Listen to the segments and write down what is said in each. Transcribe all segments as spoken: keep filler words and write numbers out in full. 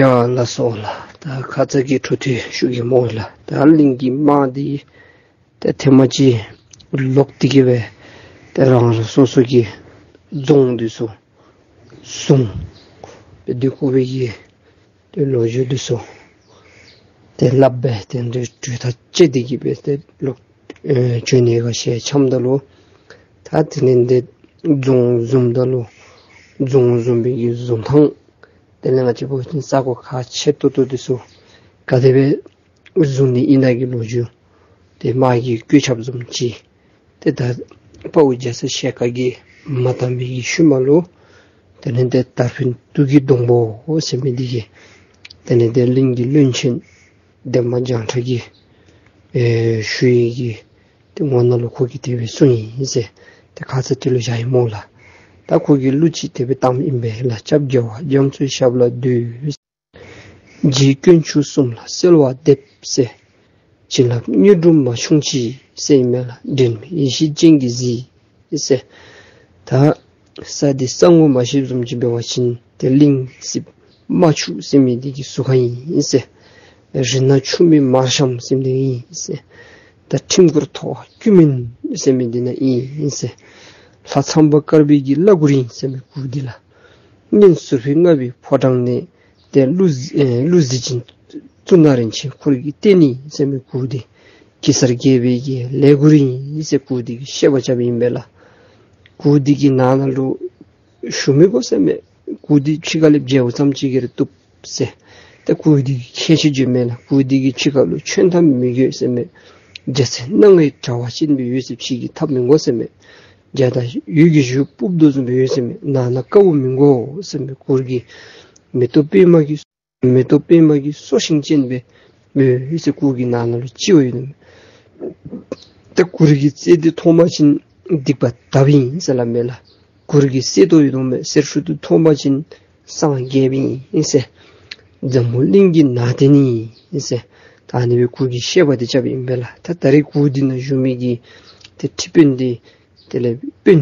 ཡ་ལགས་སོ་ལགས། ད་ཁ་ཙ་གི་འཕྲོ་མཐུད་ཞུ་གེ་སྨོ་ལགས། ད་གླིང་གི་དམག་འདི་ཏེ་ཐེངས་མ་ཅིག་ལོག་སྟེ་གི་སྦེ་ཏེ་རང་རང་སོ་སོ་གི་རྫོང་འདི་ཚུ་བཟུང་སྦེ་སྡོད་དགོ་པའི་གི་ཏེ་ལོ་རྒྱུས་འདི་ཚུ་ཏེ་སླབ་སྦེ་ཏེ་འདི་གྲོས་ཐག་བཅད་དེ་གི་སྦེ་ཏེ་ལོག་ཨེ་བྱོན་ནི་ག་ཞལ་འཆམ་ད་ལུ་ད་དེ་ལས་འདི་རྫོང་བཟུངམ་ད་ལུ་རྫོང་བཟུང་བའི་གི་བཟུང་ཐངས་དེ་ལས་ང་བཅས་འབད་བ་ཅིན་ས་གོ་ཁག་ཆེ་ཏོག་ཏོ་འདི་ཚུ་ག་དེ་སྦེ་བཟུང་ནི་ཨིན་ན་གི་ལོ་རྒྱུས་ཏེ་དམག་གི་བཀོད་ཁྱབ་བཟུམ་ཅིག་ཏེ་ད་དཔའ་བོ་རྒྱ་ཚ་ཞལ་དཀར་གྱིས་མ་བཏང་བའི་གི་ཤུལ་མ་ལུ་དེ་ལས་འདི་དར་འཕེན་དུག་གི་སྡོང་པོ་ཟེར་མི་འདི་གིས་དེ་ལས་འདི་གླིང་གི་བློན་ཆེན་འདན་མ་བྱང་ཁྲ་གི་ཨེ་ཞུ་ཡི་གི་ཏེ་ངོ་ནང་ལུ་ཁོ་གིས་དེ་སྦེ་གསུངས་ཡི་ཟེར་ཏེ་ཁ་ཙ་དེ་ལུ་བཞག་ཡི་སྨོ་ལགས། ད་ཁོ་གིས་གླུ་ཅིག་དེ་སྦེ་བཏངམ་ཨིན་པས་ལགས། སྐྱབས་རྒྱལ་བ་རྒྱ་མཚོའི་ཞབས་ལ་འདུད། རྗེ་དཀོན་མཆོག་གསུམ་ལ་གསོལ་བ་འདེབས་ཟེར། བྱིན་རླབས་དངོས་གྲུབ་མ་བྱུང་ཅི་ཟེར་ཨིན་མས་ལགས། འདྲེན་མེད་ཡེ་ཤེས་སྤྱན་གྱིས་གཟིགས་ཟེར། ད་ས་འདི་ས་ངོ་མ་ཤེསཔ་བཟུམ་ཅིག་འབད་བ་ཅིན་ཏེ་གླིང་རྩིབས་རྨ་ཆུ་ཟེར་མི་འདི་གི་ཟུར་ཁ་ཨིན་ཟེར། རི་ནག་ཆུ་སྨད་མར་ཤམ་ཟེར་མི་འདི་ཨིན་ཟེར། ད་ཁྲིམས་འཁོར་ཐོག་ཁ་ཀུན་སྨན་ཟེར་མི་འདི་ནང་ཨིན་ཟེར། ལྷ་ཚངས་པ་དཀར་པོའི་གི་བླ་གུར་ཨིན་ཟེར་མི་གུར་འདི་ལགས། གཉན་ཟུར་ཕུད་ལྔ་པའི་ཕོ་བྲང་ནས། ཏེ་ཀླུ་ཨེ་ཀླུ་གཟི་བྱིན་གཙུག་ན་རིན་ཆེན་འཁོར་གྱིས་བརྟེན་ནས་ཟེར་མི་གུར་འདི་གེ་སར་རྒྱལ་པོའི་གི་ལས་གུར་ཨིན་ཟེར་གུར་འདི་གི་བཤད་པ་རྐྱབ་ཨིན་པས་ལགས། གུར་འདི་གི་ནང་ན་ལུ་ཞུ་མི་དགོ་ཟེར་མས། གུར་འདི་ཕྱི་ཁ་ལས་མཇལཝ་ཙམ་ཅིག་གིས་ར་བཏུབ་ཟེར། ཏེ་གུར་འདི་གི་ཁྱད་ཆོས་བརྗོད་མས་ལགས། གུར་འདི་གི་ཕྱི་ཁ་ལུ་ཆོན་ཐམ་མི་དགོ་ཟེར་མས། རྒྱ་ཚ་སྣང་བའི་དྲ་བ་ཅན་སྦེ་ཡོད་ཟེར། ཕྱི་གི་ཐགཔ་མི་དགོ་ཟེར་མས། རྒྱ་དང་ཡུལ་གྱི་གཞུ་སྤུབ་དོ་བཟུམ་སྦེ་ཡོད་ཟེར་མས། ནང་ན་དཀར་པོ་མི་དགོ་ཟེར་མས། གུར་གྱི་མེ་ཏོག་པདྨ་གི་མེ་ཏོག་པདྨ་གི་སོ་ཤིང་ཅན་སྦེ་ཡོད་ཟེར། གུར་གྱི་ནང་ན་ལུ་ཅིག་ཡོད་ནི་མས། ཏེ་གུར་གྱི་རྩེ་འདི་མཐོང་པ་ཅིན་སྡིག་པ་དག་པའི་ཨིན་ཟེར་སླབ་མས་ལགས། གུར་གྱི་གསེར་ཏོག་ཡོད་དོ་མས། གསེར་ཧྲུལ་ཏོ་མཐོང་པ་ཅིན་སངས་རྒྱས་པའི་ཨིན་ཟེར། འཛམ་བུ་གླིང་གི་ནང་རྟེན་ཨིན་ཟེར། ད་ཨ་ནི་སྦེ་གུར་གྱི་བཤད་པ་འདི་རྐྱབ་ཨིན་པས་ལགས། ད་ད་རེས་གུར་འདི་ནང་བཞུགས་མི་གི་ཏེ་ཁྲི་དཔོན་འདི་དེ་ལས་དཔོན་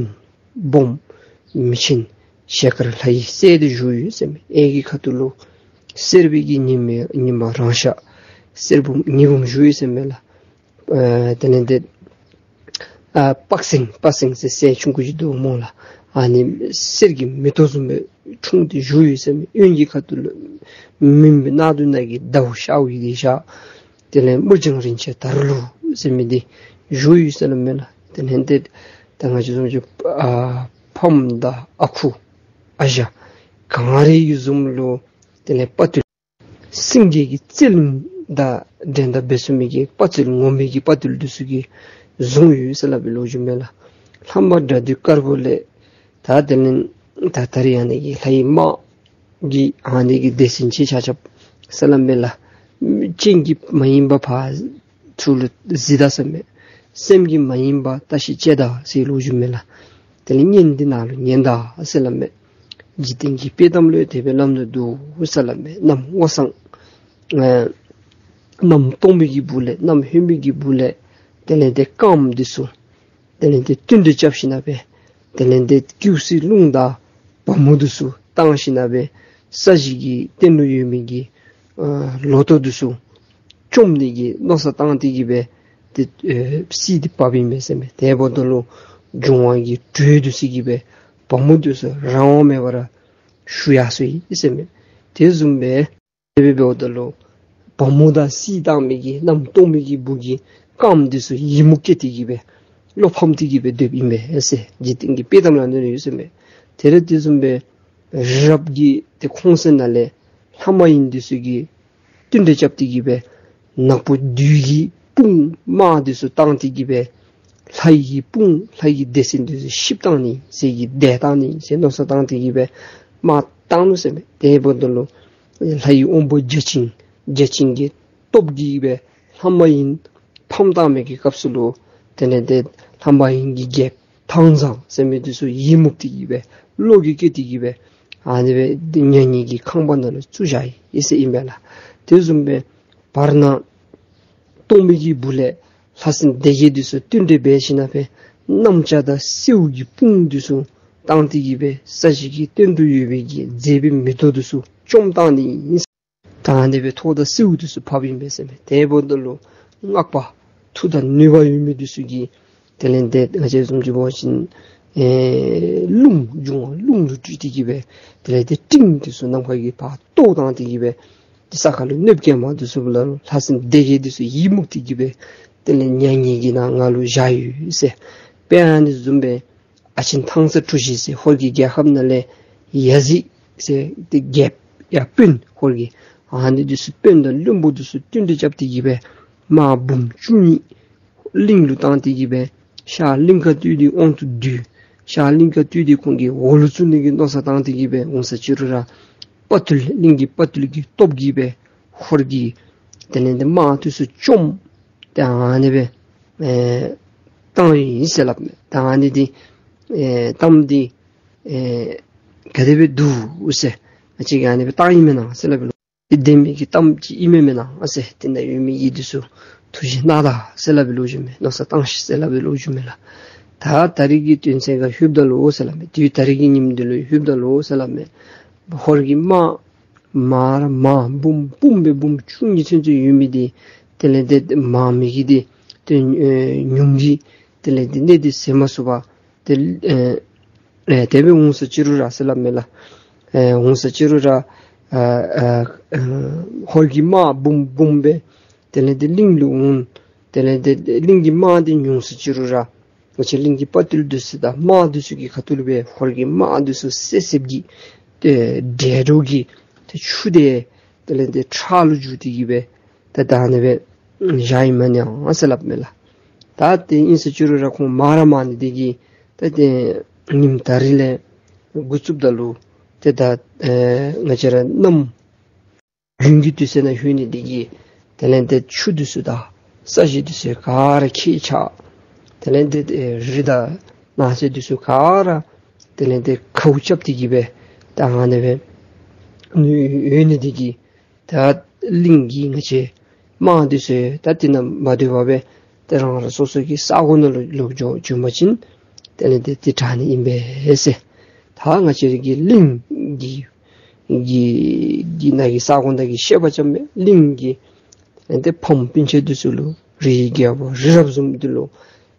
སྦོམ་མི་ཆེན་ཞལ་དཀར་ལྷ་ཡི་སྲས་འདི་བཞུགས་ཡོད་ཟེར་མས། གཡས་ཀྱི་ཁ་ཐུག་ལུ་གསེར་པའི་གི་ཉི་མ་ཉི་མ་རང་ཤར་གསེར་བུམ་ཉི་འབུམ་བཞུགས་ཡོད་ཟེར་མས་ལགས། ཨ་དེ་ལས་འདི་ཨ་དཔག་སེང་དཔག་སེང་ཟེར་སྲས་ཆུང་ཀུ་ཅིག་འདུག་སྨོ་ལགས། ཨ་ནི་གསེར་གྱི་མེ་ཏོག་བཟུམ་སྦེ་འཁྲུངས་ཏེ་བཞུགས་ཡོད་ཟེར་མས། གཡོན་གྱི་ཁ་ཐུག་ལུ་མུན་པའི་གནག་དུང་ནང་གི་ཟླཝ་ཤརཝ་ཨིན་ཏེ་ཤར། དེ་ལས་དམུ་བྱང་རིན་ཆེན་དར་ལུ་ཟེར་མི་འདི་བཞུགས་ཡོད་ཟེར་སླབ་མས་ལགས། དེ་ལས་འདི་ད་ང་བཅས་བཟུམ་ཅིག་ཨ་ཕམ་དང་ཨ་ཁུ་ཨ་ཞང་གངས་རི་གི་བཟུམ་ལུ་དེ་ལས་དཔའ་བརྟུལ་སེང་གེ་གི་རྩེ་གླིང་དང་འགྲན་ཟླ་འབད་ཚུགས་མི་གི་དཔའ་བརྟུལ་ངོམ་པའི་གི་དཔའ་བརྟུལ་འདི་ཚུ་གིས་བཟུང་ཡོད་ཟེར་སླབ་པའི་ལོ་རྒྱུས་མས་ལགས། ལྷ་མ་དགྲ་འདུལ་དཀར་པོ་ལས་ད་དེ་ལས་ད་ད་རེས་ཨ་ནི་གི་ལྷ་ཡི་དམག་གི་ཨ་ནི་གི་སྡེ་ཚན་ཅིག་ཆ་ཁྱབ་ཟེར་སླབ་མས་ལགས། སྤྱན་གྱིས་མ་ཡེངས་པར་ཕར་ཚུར་ལུ་གཟིགས་ད་ཟེར་མས། སེམས་ཀྱིས་མ་ཡེངས་པར་བརྟག་ཞིབ་དཔྱད་ད་ཟེར་ལོ་རྒྱུས་མས་ལགས། དེ་ལས་གཉེན་འདི་ནང་ལུ་ཉན་ད་ཟེར་སླབ་མས། འཇིག་རྟེན་གྱི་དཔེ་གཏམ་ལུ་དེ་སྦེ་སླབ་ནི་འདུག་ཟེར་སླབ་མས། གནམ་སྔོ་སངས་ཨེ་གནམ་སྟོང་པའི་གི་སྦུག་ལས་གནམ་ཧོནམ་གི་སྦུག་ལས་དེ་ལས་འདི་རྐངམ་འདི་ཚུ་དེ་ལས་འདི་བསྟུན་གྲོས་རྐྱབ་ཞིན་ན་སྦེ་དེ་ལས་འདི་སྒྱུ་རྩི་རླུང་དང་བ་མོ་འདི་ཚུ་བཏང་ཞིན་ན་སྦེ་ས་གཞི་གི་སྟེང་ལུ་ཡོད་མི་གི་ཨ་ལོ་ཐོག་འདི་ཚུ་བཅོམ་ནི་གི་མནོ་བསམ་བཏང་སྟེ་གི་སྦེ་ཏེ་ཨེ་སྲིད་འདི་བབས་ཨིན་མས་ཟེར་མས། དེ་འབདཝ་ད་ལུ་འབྱུང་བ་གི་དྲོད་འདི་ཚུ་གིས་སྦེ་བ་མོ་འདི་ཚུ་རང་དབང་མེད་པར་ཞུ་ཡར་སོ་ཡི་ཟེར་མས། དེ་བཟུམ་སྦེ་དེ་སྦེ་འབདཝ་ད་ལུ་བ་མོ་དང་སྲིད་བཏང་མི་གི་གནམ་སྟོང་པའི་གི་སྦུག་གི་རྐངམ་འདི་ཚུ་ཡི་མུག་སྐྱེས་ཏེ་གི་སྦེ་བློ་ཕམ་སྟེ་གི་སྦེ་སྡོདཔ་ཨིན་པས་ཟེར་འཇིག་རྟེན་གྱི་དཔེ་གཏམ་ལུ་ཨ་ནི་ཡོད་ཟེར་མས། དེ་ལས་དེ་བཟུམ་སྦེ་རི་རབ་ཀྱི་ཏེ་ཁོང་གསེང་ནང་ལས་ལྷ་མ་ཡིན་འདི་ཚུ་གིས་བསྟུན་གྲོས་རྐྱབ་སྟེ་གི་སྦེ་ནག་པོ་བདུད་ཀྱི་དཔུང་དམག་འདི་ཚུ་བཏང་སྟེ་གི་སྦེ་ལྷ་ཡི་དཔུང་ལྷ་ཡི་སྡེ་ཚན་འདི་ཚུ་བཤིག་བཏང་ནི་ཟེར་གི་བདས་བཏང་ནི་ཟེར་མནོ་བསམ་བཏང་སྟེ་གི་སྦེ་དམག་བཏང་ནུག་ཟེར་མས། དེ་འབདཝ་ད་ལུ་ལྷ་ཡི་དབང་པོ་བརྒྱ་བྱིན་བརྒྱ་བྱིན་གྱི་སྟོབས་ཀྱིས་སྦེ་ལྷ་མ་ཡིན་ཕམ་བཏང་མི་གི་སྐབས་སུ་ལུ་དེ་ལས་ཏེ་ལྷ་མ་ཡིན་གྱི་རྒྱལཔོ་ཐང་བཟང་ཟེར་མི་འདི་ཚུ་ཡི་མུག་སྟེ་གི་སྦེ་བློ་འགྱོད་སྐྱེས་ཏེ་གི་སྦེ་ཨ་ནི་སྦེ་མྱ་ངན་གྱི་ཁང་པ་ནང་ལུ་བཙུགས་བཞག་ཡི་ཟེར་ཨིན་པས་ལགས། དེ་བཟུམ་སྦེ་བར་ན་སྟོང་པའི་གི་སྦུག་ལས་ལྷ་སྲིན་སྡེ་བརྒྱད་འདི་ཚུ་བསྟུན་གྲོས་འབད་ཞིན་ན་སྦེ་གནམ་ལྕགས་དང་སེརཝ་གི་དཔུང་འདི་ཚུ་བཏང་སྟེ་གི་སྦེ་ས་གཞི་གི་སྟེང་དུ་ཡོད་པའི་གི་མཛེས་པའི་མེ་ཏོག་འདི་ཚུ་བཅོམ་བཏང་ནི་ཨིན། ནི་སྦེ་ཐོག་དང་སེརཝ་འདི་ཚུ་ཕབ་ཨིན་པས་ཟེར་མས། དེ་འབདཝ་ད་ལུ་སྔགས་པ་མཐུ་དང་ནུས་པ་ཡོད་མི་འདི་ཚུ་གིས་དེ་ལས་ཏེ་ང་བཅས་བཟུམ་ཅིག་འབད་བ་ཅིན་ཨེ་རླུང་འབྱུང་བ་རླུང་ལུ་སྤྲུལ་ཏེ་གིས་སྦེ་དེ་ལས་ཏེ་སྤྲིན་འདི་ཚུ་ནམ་མཁའ་གི་བར་གཏོར་བཏང་སྟེ་གིས་སྦེ་ཏེ་ས་ཁ་ལུ་གནོདཔ་བཀལ་མི་འདི་ཚུ་ལུ་ལྷ་སྲིན་སྡེ་བརྒྱད་འདི་ཚུ་ཡི་མུག་སྟེ་གིས་སྦེ་དེ་ལས་མྱ་ངན་གྱི་ནང་ང་ལུ་བཞག་ཡོད་ཟེར། དཔེ་ཨ་ནི་བཟུམ་སྦེ་ཨ་ཆེན་ཐང་ས་གྲུ་བཞི་ཟེར་ཧོར་གྱི་རྒྱལ་ཁབ་ནང་ལས་ཡ་ཟི་ཟེར་ཏེ་རྒྱལཔོ་ཡར་དཔོན་ཧོར་གྱི་ཨ་ནི་འདི་ཚུ་དཔོན་དང་བློན་པོ་འདི་ཚུ་བསྟུན་གྲོས་རྐྱབ་སྟེ་གིས་སྦེ་དམག་འབུམ་བཅུ་གཉིས་གླིང་ལུ་བཏང་སྟེ་གིས་སྦེ་ཤར་གླིང་དཀར་སྟོད་འདི་དབང་དུ་བསྡུས། ཤར་གླིང་དཀར་སྟོད་འདི་ཁོང་གི་འོག་ལུ་བཙུགས་ནི་གི་མནོ་བསམ་བཏང་སྟེ་གིས་སྦེ་འོང་ས་ཅི་རུང་ར་དཔའ་བརྟུལ་གླིང་གི་དཔའ་བརྟུལ་གྱི་སྟོབས་ཀྱིས་སྦེ་ཧོར་གྱི་དེ་ལས་ཏེ་དམག་འདི་ཚུ་བཅོམ། ཏེ་ཨ་ནི་སྦེ་ཨེ་བཏང་ཡི་ཟེར་སླབ་མས། ད་ཨ་ནི་འདི་ཨེ་གཏམ་འདི་ཨེ་ག་དེ་སྦེ་འདུག་ཟེར། ང་བཅས་ཀྱིས་ཨ་ནི་སྦེ་བཏང་ཡི་མེན་ན་ཟེར་སླབ་པའི་ལོ། འདི་བདེན་མི་གི་གཏམ་ཅིག་ཨིན་མས་མེན་ན་ཟེར། དེ་ནང་ཡོད་མི་གི་འདི་ཚུ་ཐུགས་བཞེས་གནང་ད་ཟེར་སླབ་པའི་ལོ་རྒྱུས་མས། མནོ་བསམ་བཏང་ཤིག་ཟེར་སླབ་པའི་ལོ་རྒྱུས་མས་ལགས། ད་ད་རིས་ཀྱི་དོན་ཚན་ཁར་ལྷོདཔ་ད་ལུ་ཟེར་སླབ་མས། དུས་ད་རིས་ཀྱི་ཉིནམ་འདི་ལུ་ལྷོདཔ་ད་ལུ་ཟེར་སླབ་མས། ཧོར་གྱི་དམག་མང་ར་མང་འབུམ་འབུམ་སྦེ་འབུམ་བཅུ་གཉིས་ཚུན་ཚོད་ཡོད་མི་འདི་དེ་ལས་ཏེ་མང་མི་གི་འདི་ཏེ་ཨེ་ཉུང་གི་དེ་ལས་ཏེ་གནས་འདི་ཟད་མ་ཚུགས་པར་ཏེ་ཨེ་ཨེ་དེ་སྦེ་འོང་ས་ཅི་རུང་ར་ཟེར་སླབ་མས་ལགས། ཨེ་འོང་ས་ཅི་རུང་ར་ཨ་ཨ་ཨ་ཧོར་གྱི་དམག་འབུམ་འབུམ་སྦེ་དེ་ལས་ཏེ་གླིང་ལུ་འོང་། དེ་ལས་ཏེ་གླིང་གི་དམག་འདི་ཉུང་ས་ཅི་རུང་ར་ང་བཅས་གླིང་གི་དཔའ་བརྟུལ་འདི་ཚུ་དང་དམག་འདི་ཚུ་གི་ཁ་ཐུག་ལུ་སྦེ་ཧོར་གྱི་དམག་འདི་ཚུ་བསད་བསདཔ་གི་ཏེ་འདྲེ་འདྲོག་གི་ཏེ་ཆུ་དེ་དེ་ལས་ཏེ་ཁྲག་ལུ་འགྱུར་ཏེ་གིས་སྦེ་ད་ད་ཨ་ནི་སྦེ་བཞག་ཡི་མེན་ན་ཟེར་སླབ་མས་ལགས། ད་དེ་ཨིན་ས་ཅི་རུང་ར་ཁོང་མང་ར་མང་ནི་འདི་གིས་ད་ཏེ་ཉིནམ་ད་རིས་ལས་འགོ་བཙུགསཔ་ད་ལུ་ཏེ་ད་ཨེ་ང་བཅས་ར་གནམ་དགུན་གྱི་དུས་ཚོད་ནང་ལྷོད་ནི་འདི་གིས་དེ་ལས་ཏེ་ཆུ་འདི་ཚུ་དང་ས་གཞི་འདི་ཚུ་ག་ར་འཁྱག་ཆགས། དེ་ལས་ཏེ་རི་དང་ནགས་ཚལ་འདི་ཚུ་ག་ར་དེ་ལས་ཏེ་ཁཝ་རྐྱབ་སྟེ་གིས་སྦེ་ད་ཨ་ནི་སྦེ་ཡོད་ནི་འདི་གིས་ད་གླིང་གི་ང་བཅས་དམག་འདི་ཚུ་ད་དེ་ནང་མ་སྡོད་པར་སྦེ་ཏེ་རང་རང་སོ་སོ་གི་ས་གོ་ནང་ལུ་ལོག་འགྱོ་བྱོན་པ་ཅིན་དེ་ལས་ཏེ་དེ་དྲག་ནི་ཨིན་པས་ཟེར། ད་ང་བཅས་ར་གི་གླིང་གི་གི་གི་ནང་གི་ས་གོ་ནང་གི་བཤད་པ་ཙམ་མེད། གླིང་གི་དེ་ལས་ཏེ་ཕམ་སྤུན་ཆ་འདི་ཚུ་ལུ་རིའི་རྒྱལ་པོ་རི་རབ་བཟུམ་འདི་ལུ་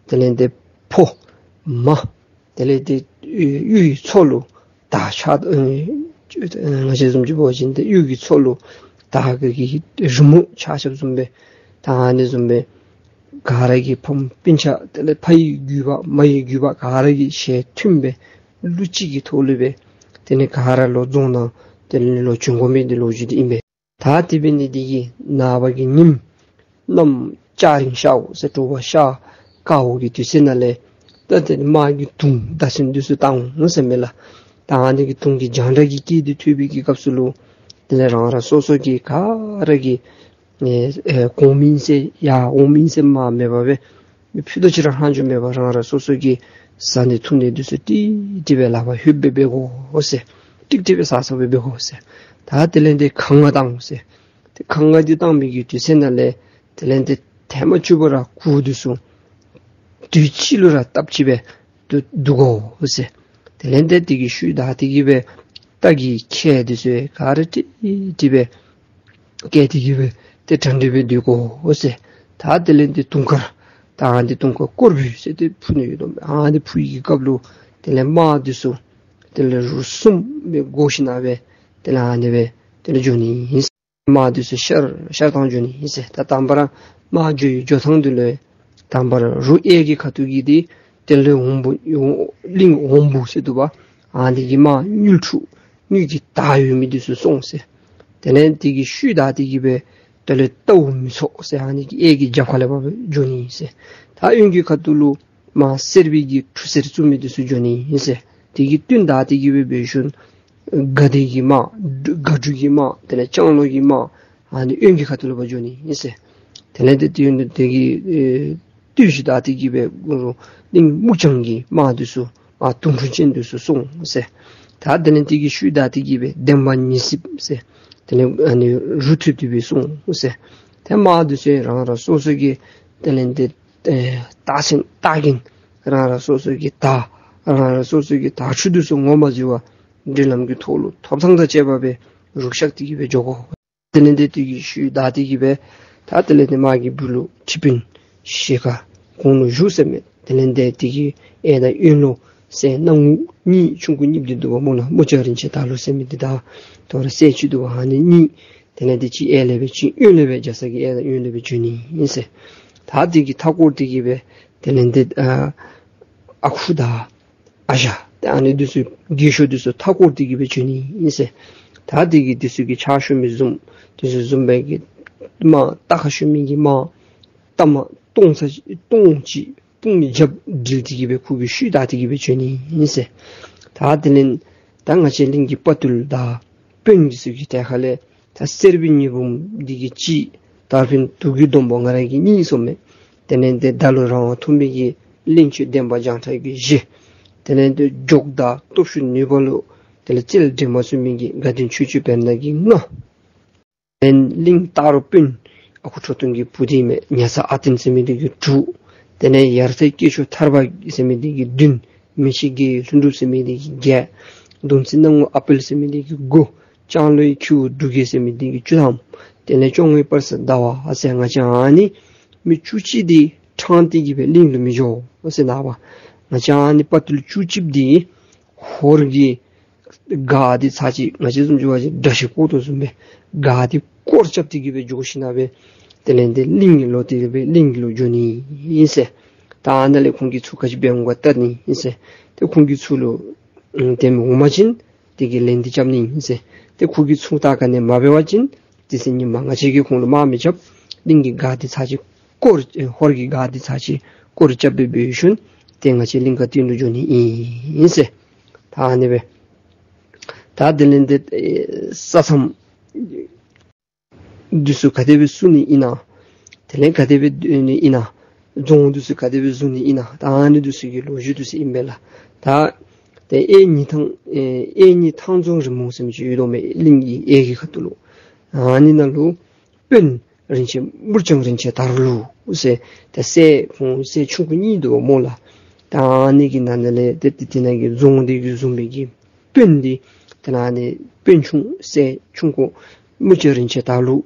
དེ་ལས་ཏེ་ཕོ་མ་དེ་ལས་ཏེ་གཡུ་གཡུ་ཡི་མཚོ་ལུ་དར་ཆ་ཨེ་ང་བཅས་བཟུམ་ཅིག་འབད་བ་ཅིན་ཏེ་གཡུ་གི་མཚོ་ལུ་དར་གི་གི་རི་མོ་ཆགས་ཆགསཔ་བཟུམ་སྦེ་ད་ཨ་ནི་བཟུམ་སྦེ་ག་ར་གི་ཕམ་སྤུན་ཆ་དེ་ལས་ཕ་ཡི་རྒྱུད་པ་མ་ཡི་རྒྱུད་པ་ག་ར་གི་ཞལ་མཐུན་སྦེ་གླུ་གཅིག་གི་ཐོག་ལུ་སྦེ་དེ་ལས་ག་ར་ལོག་རྫོང་ནང་དེ་ལས་ལོག་བྱོན་དགོ་མི་འདི་ལོ་རྒྱུས་འདི་ཨིན་པས། ད་དེ་འབད་ནི་འདི་གིས་ནངས་པ་གི་ཉིནམ་གནམ་སྐྱ་རེངས་ཤརཝ་ཟེར་དྲོ་པ་ཤར་དཀརཝ་གི་དུས་ཚོད་ནང་ལས་ད་དེ་དམག་གི་དུང་མདའ་ཚན་འདི་ཚུ་བཏང་འོང་ཟེར་མས་ལགས། ད་ཨ་ནི་གི་དུང་གི་རྒྱང་གྲགས་ཀྱི་སྐད་འདི་ཐོས་པའི་གི་སྐབས་སུ་ལུ་དེ་ལས་རང་རང་སོ་སོ་གི་ག་ར་གི་ཨེ་ཨེ་གོང་མིན་ཟེར་ཡར་འོག་མིན་ཟེར་མ་མེད་པར་སྦེ་མི་ཕུད་རྡོག་གཅིག་ར་ལྷག་འགྱོ་མེད་པར་རང་རང་སོ་སོ་གི་བཟའ་ནི་འཐུང་ནི་འདི་ཚུ་ཏིག་ཏིག་སྦེ་ལག་པར་ལྷོད་སྦེ་འབད་དགོ་ཟེར། ཏིག་ཏིག་སྦེ་ཟ་ཟ་སྦེ་འབད་དགོ་ཟེར། ད་དེ་ལས་ཏེ་ཁ་ངོ་བཏང་ཟེར། ཏེ་ཁ་ངོ་འདི་བཏང་མི་གི་དུས་ཚོད་ནང་ལས་དེ་ལས་ཏེ་ཐེངས་མ་བཅུ་པ་ར་གུར་འདི་ཚུ་དུས་གཅིག་ལུ་ར་སྟབས་གཅིག་སྦེ་བསྡུ་བསྡུ་དགོ་ཟེར། དེ་ལས་ཏེ་དེ་གི་ཤུལ་བདའ་སྟེ་གིས་སྦེ་རྟ་གི་ཁལ་འདི་ཚུ་ག་ར་ཏིག་ཏིག་སྦེ་བཀལ་ཏེ་གིས་སྦེ་ཏེ་གྲ་སྒྲིག་སྦེ་སྡོད་དགོ་ཟེར། ད་དེ་ལས་ཏེ་དུང་དཀར་ད་ཨ་ནི་དུང་དཀར་དཀོར་བུ་ཟེར་ཏེ་འཕུ་ནི་ཡོད་དོ། ཨ་ནི་འཕུ་བའི་གི་སྐབས་ལུ་དེ་ལས་དམག་འདི་ཚུ་དེ་ལས་རུ་གསུམ་སྦེ་བགོ་ཞིནམ་སྦེ་དེ་ལས་ཨ་ནི་སྦེ་དེ་ལས་འགྱོ་ནི་ཨིན། དམག་འདི་ཚུ་ཤར་ཤར་ཐང་འགྱོ་ནི་ཨིན་ཟེར། ད་དང་པ་ར་དམག་འགྱོ་བའི་འགྱོ་ཐངས་འདི་ལུ་དང་པ་ར་རུ་གཡས་ཀྱི་ཁ་ཐུག་གི་འདི་དེ་ལས་འོམ་བུ་གླིང་འོམ་བུ་ཟེར་འདུག་པ། ཨ་ནི་གི་དམག་དངུལ་ཕྲུག་དངུལ་གྱི་དར་ཡོད་མི་འདི་ཚུ་སོང་ཟེར། དེ་ལས་དེ་གི་ཤུལ་བདའ་སྟེ་གིས་སྦེ་དེ་ལས་རྟའུ་མི་ཚོགས་ཟེར་ཨ་ནི་གི་གཡས་ཀྱི་རྒྱབ་ཁ་ལས་ཕར་འགྱོ་ནི་ཨིན་ཟེར། ད་གཡོན་གྱི་ཁ་ཐུག་ལུ་དམག་སེར་པའི་གི་ཁྲུ་སེར་བཙུགས་མི་འདི་ཚུ་འགྱོ་ནི་ཨིན་ཟེར། དེ་གི་བསྟུན་བདའ་སྟེ་གིས་སྦེ་འབད་ཞིནམ་དགའ་བདེ་གི་དམག་དགའ་འབྲུག་གི་དམག་དེ་ལས་ལྕང་ལོ་གི་དམག་ཨ་ནི་གཡོན་གྱི་ཁ་ཐུག་ལུ་ཕར་འགྱོ་ནི་ཨིན་ཟེར། དེ་ལས་དེ་དེ་དེ་གི་ཨེ་བསྟུན་ཞིནམ་བདའ་སྟེ་གིས་སྦེ་གླིང་སྨུག་བྱང་གི་དམག་འདི་ཚུ་ཨ་དུང་ཕྱུར་ཅན་འདི་ཚུ་སོང་ཟེར། ད་དེ་ལས་དེ་གི་ཤུལ་བདའ་སྟེ་གིས་སྦེ་འདན་མ་ཉི་ཤུ་ཟེར། དེ་ལས་ཨ་ནི་རུ་ཐུབ་སྟེ་སྦེ་སོང་ཟེར། ཏེ་དམག་འདི་ཚུ་རང་རང་སོ་སོ་གི་དེ་ལས་དེ་ཨེ་དར་ཚོན་དར་གྱེན་རང་རང་སོ་སོ་གི་དར་རང་རང་སོ་སོ་གི་དར་ཕྱུ་འདི་ཚུ་ངོ་མ་འཛོལ་བར་སྒྲིག་ལམ་གྱི་ཐོག་ལུ་ཐོབ་ཐང་དང་བཅས་པ་སྦེ་རུ་བཞག་སྟེ་གིས་སྦེ་འགྱོ་དགོ། དེ་ལས་ཏེ་དེ་གི་ཤུལ་བདའ་སྟེ་གི་སྦེ་ད་དེ་ལས་ཏེ་མ་གི་བུ་ལུ་ཁྲི་དཔོན་ཞལ་དཀར་ཁོང་ལུ་ཞུ་ཟེར་མས། དེ་ལས་ཏེ་དེ་གི་གཡས་དང་གཡོན་ལུ་སྲས་སྣང་ངུ་གཉིས་ཆུང་ཀུ་གཉིས་འདི་འདུག་པ་སྨོ་ལགས། དམུ་ལྕགས་རིན་ཆེན་དར་ལུ་ཟེར་མི་འདི་དང་དོ་རུང་སྲས་གཅིག་འདུག་པ་ཨ་ནི་གཉིས། དེ་ལས་ཏེ་གཅིག་གཡས་ལས་སྦེ་གཅིག་གཡོན་ལས་སྦེ་རྒྱ་ཚ་གི་གཡས་དང་གཡོན་ལས་སྦེ་བྱོན་ནི་ཨིན་ཟེར། ད་དེ་གི་མཐའ་སྐོར་ཏེ་གི་སྦེ་དེ་ལས་ཏེ་ཨ་ཨ་ཁུ་དང་ཨ་ཞང་ཏེ་ཨ་ནི་འདི་ཚུ་རྒས་ཤོས་འདི་ཚུ་མཐའ་སྐོར་ཏེ་གི་སྦེ་བྱོན་ནི་ཨིན་ཟེར། ད་དེ་གི་འདི་ཚུ་གི་ཕྱག་ཞུ་མི་བཟུམ་འདི་ཚུ་བཟུམ་སྦེ་གི་དམག་རྟ་ཁར་ཞོན་མི་གི་དམག་རྟ་མ་སྟོང་ཚ་སྟོང་གཅིག་དཔུང་གི་རྒྱབ་སྒྲིལ་ཏེ་གི་སྦེ་ཁོ་གི་ཤུལ་བདའ་སྟེ་གི་སྦེ་བྱོན་ནི་ཨིན་ཟེར། ད་དེ་ལས་ད་ང་བཅས་གླིང་གི་དཔའ་བརྟུལ་དང་དཔོན་འདི་ཚུ་གི་གྲལ་ཁ་ལས་ད་གསེར་པའི་ཉི་འབུམ་འདི་གིས་གཅིག། དར་འཕེན་དུག་གི་སྡོང་པོ་ང་ར་གིས་གཉིས་སོང་མས། དེ་ལས་ཏེ་མདའ་ལུ་རང་དབང་ཐོབ་མི་གི་གླིང་ཆེན་འདན་མ་བྱང་ཁྲ་གིས་བཞི། དེ་ལས་ཏེ་མགྱོགས་དང་སྟོབས་ཤུགས་ནུས་པ་ལུ་དེ་ལས་རྩལ་འགྲན་པ་ཚུགས་མི་གི་དགའ་ལྡན་ཆོས་སྐྱོང་བེར་ནག་གིས་ལྔ། དེ་ལས་གླིང་སྟག་རོང་དཔོན་ཨ་ཁུ་ཁྲོ་ཐུང་གི་བུ་འདི་མས། ཉ་ཚ་ཨ་བརྟན་ཟེར་མི་འདི་གིས་དྲུག། དེ་ལས་ཡར་ཚ་སྐྱེས་མཆོག་ཐར་པ་ཟེར་མི་འདི་གིས་བདུན། མི་ཤི་གི་ལྷུན་གྲུབ་ཟེར་མི་འདི་གིས་བརྒྱད། གདུང་རྩེ་སྣང་ངུ་ཨ་དཔལ་ཟེར་མི་འདི་གིས་དགུ། ལྕང་ལོའི་ཁྱེའུ་འབྲུག་རྒྱལ་ཟེར་མི་འདི་གིས་བཅུ་ཐམ། དེ་ལས་སྐྱོང་བའི་དཔལ་ས་ཟླ་བ་ཨ་ཟེར་ང་བཅས་ཨ་ནི་མི་བཅུ་གཅིག་འདི་ཕྲང་སྟེ་གི་སྦེ་གླིང་ལུ་མི་འགྱོ་ཟེར་ནངམ་ང་བཅས་ཨ་ནི་དཔའ་བརྟུལ་བཅུ་གཅིག་འདི་ཧོར་གྱི་སྒར་འདི་ཚར་གཅིག་ང་བཅས་བཟུམ་ཅིག་འབད་བ་ཅིན་དགྲ་ཤ་བཀོ་དོ་བཟུམ་སྦེ་སྒར་འདི་བསྐོར་རྐྱབ་སྟེ་གི་སྦེ་འགྱོ་ཞིནམ་སྦེ་དེ་ལས་ཏེ་གླིང་གི་ལོག་སྟེ་གི་སྦེ་གླིང་གི་ལོག་འགྱོ་ནི་ཨིན་ཟེར། ད་ཨ་ནཱ་ལས་ཁོང་གི་ཚུར་ག་ཅི་འབད་འོང་ག་བལྟ་ནི་ཨིན་ཟེར། ཏེ་ཁོང་གི་ཚུར་ལུ་ཨམ་དེ་མི་འོང་པ་ཅིན་དེ་གི་ལན་འདི་རྐྱབ་ནི་ཨིན་ཟེར། ཏེ་ཁོང་གི་ཚུར་ད་ག་ནི་མ་འབད་བ་ཅིན་དེ་ཚེ་ཉིནམ་ང་བཅས་ཀྱིས་ཁོང་ལུ་དམག་མི་རྐྱབ། གླིང་གི་སྒར་འདི་ཚར་གཅིག་བསྐོར་ཨེ་ཧོར་གྱི་སྒར་འདི་ཚར་གཅིག་བསྐོར་རྐྱབ་སྦེ་འབད་ཞིནམ་ཏེ་ང་བཅས་གླིང་དཀར་སྟོད་ལུ་འགྱོ་ནི་ཨིན་ཟེར། ད་ཨ་ནི་སྦེ་ད་དེ་ལས་ཏེ་ཨེ་ས་མཚམས་འདི་ཚུ་ག་དེ་སྦེ་བསུ་ནི་ཨིན་ན། དེ་ལས་ག་དེ་སྦེ་སྡོད་ནི་ཨིན་ན། རྫོང་འདི་ཚུ་ག་དེ་སྦེ་བཟུང་ནི་ཨིན་ན། ད་ཨ་ནི་འདི་ཚུ་གི་ལོ་རྒྱུས་འདི་ཚུ་ཨིན་པས་ལགས། ད་ཏེ་གཡས་གཉིས་ཐང་ཨེ་གཡས་གཉིས་ཐང་རྫོང་རིང་མོ་ཟེར་མི་ཅིག་ཡོད་དོ་མས། གླིང་གི་གཡས་ཀྱི་ཁ་ཐུག་ལུ། ཨ་ནི་ནང་ལུ་དཔོན་རིན་ཆེན་དམུ་ལྕང་རིན་ཆེན་དར་ལུ་ཟེར་ཏེ་སྲས་ཁོང་སྲས་ཆུང་ཀུ་གཉིས་འདུག་པ་སྨོ་ལགས། ད་ཨ་ནི་གི་ནང་ན་ལས་ཏེ་ཏེ་དེ་ནང་གི་རྫོང་འདི་གི་བཟུང་མི་གི་དཔོན་འདི་དེ་ལས་ཨ་ནི་དཔོན་ཆུང་སྲས་ཆུང་ཀུ་དམུ་ལྕང་རིན་ཆེན་དར་ལུ་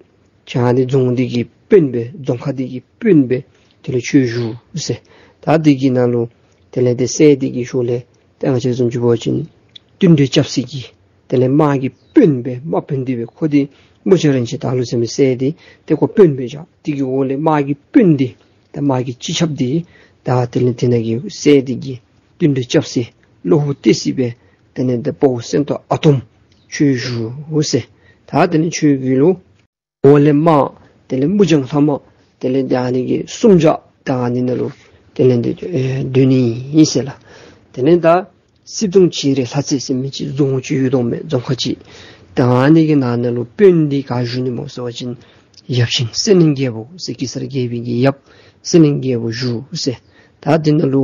ཅ་ནི་རྫོང་འདི་གི་དཔོན་སྦེ་རྫོང་ཁག་འདི་གི་དཔོན་སྦེ་དེ་ལས་ཆོས་ཞུ་ཟེར། ད་འདི་གི་ནང་ལུ་དེ་ལས་ཏེ་སྲས་འདི་གི་ཤུལ་ལས་ཏེ་ང་བཅས་བཟུམ་ཅིག་འབད་བ་ཅིན་བསྟུན་གྲོས་རྐྱབ་སའི་གི་དེ་ལས་དམག་གི་དཔོན་སྦེ་དམག་དཔོན་འདི་སྦེ་ཁོ་འདི་དམུ་ལྕང་རིན་ཆེན་དར་ལུ་ཟེར་མི་སྲས་འདི་ཏེ་ཁོ་དཔོན་སྦེ་བཞག། འདི་གི་འོག་ལས་དམག་གི་དཔོན་འདི་ཏེ་དམག་གི་སྤྱི་ཁྱབ་འདི་ད་དེ་ལས་དེ་ནང་གི་སྲས་འདི་གི་བསྟུན་གྲོས་རྐྱབ་སའི་བློ་ཕུགས་གཏད་སའི་སྦེ་དེ་ལས་ཏེ་དཔའ་བོ་སེང་སྟག་ཨ་དོམ་ཆོས་ཞུ་ཟེར། ད་དེ་ལས་ཆོས་ཀྱི་ལུ་འོག་ལས་དམག་དེ་ལས་དམུ་ལྕང་ལྷ་དམག་དེ་ལས་ཏེ་ཨ་ནི་གི་གསུམ་ཆ་ད་ཨ་ནི་ནང་ལུ་དེ་ལས་ཏེ་ཨེ་སྡོད་ནི་ཨིན་ཟེར་ལགས། དེ་ལས་ད་སྲིད་སྐྱོང་བྱེ་རའི་ལྷ་རྩེ་ཟེར་མི་ཅིག་རྫོང་ཅིག་ཡོད་དོ་མས། རྫོང་ཁག་ཅིག། ད་ཨ་ནི་གི་ནང་ན་ལུ་དཔོན་འདི་ག་བཞུགས་ནི་སྨོ་ཟེར་བ་ཅིན་ཡབ་ཆེན་སེང་བློན་རྒྱལ་པོ་ཟེར་གེ་སར་རྒྱལ་པོའི་གི་ཡབ་སེང་བློན་རྒྱལ་པོ་བཞུགས་ཟེར། ད་འདི་ནང་ལུ་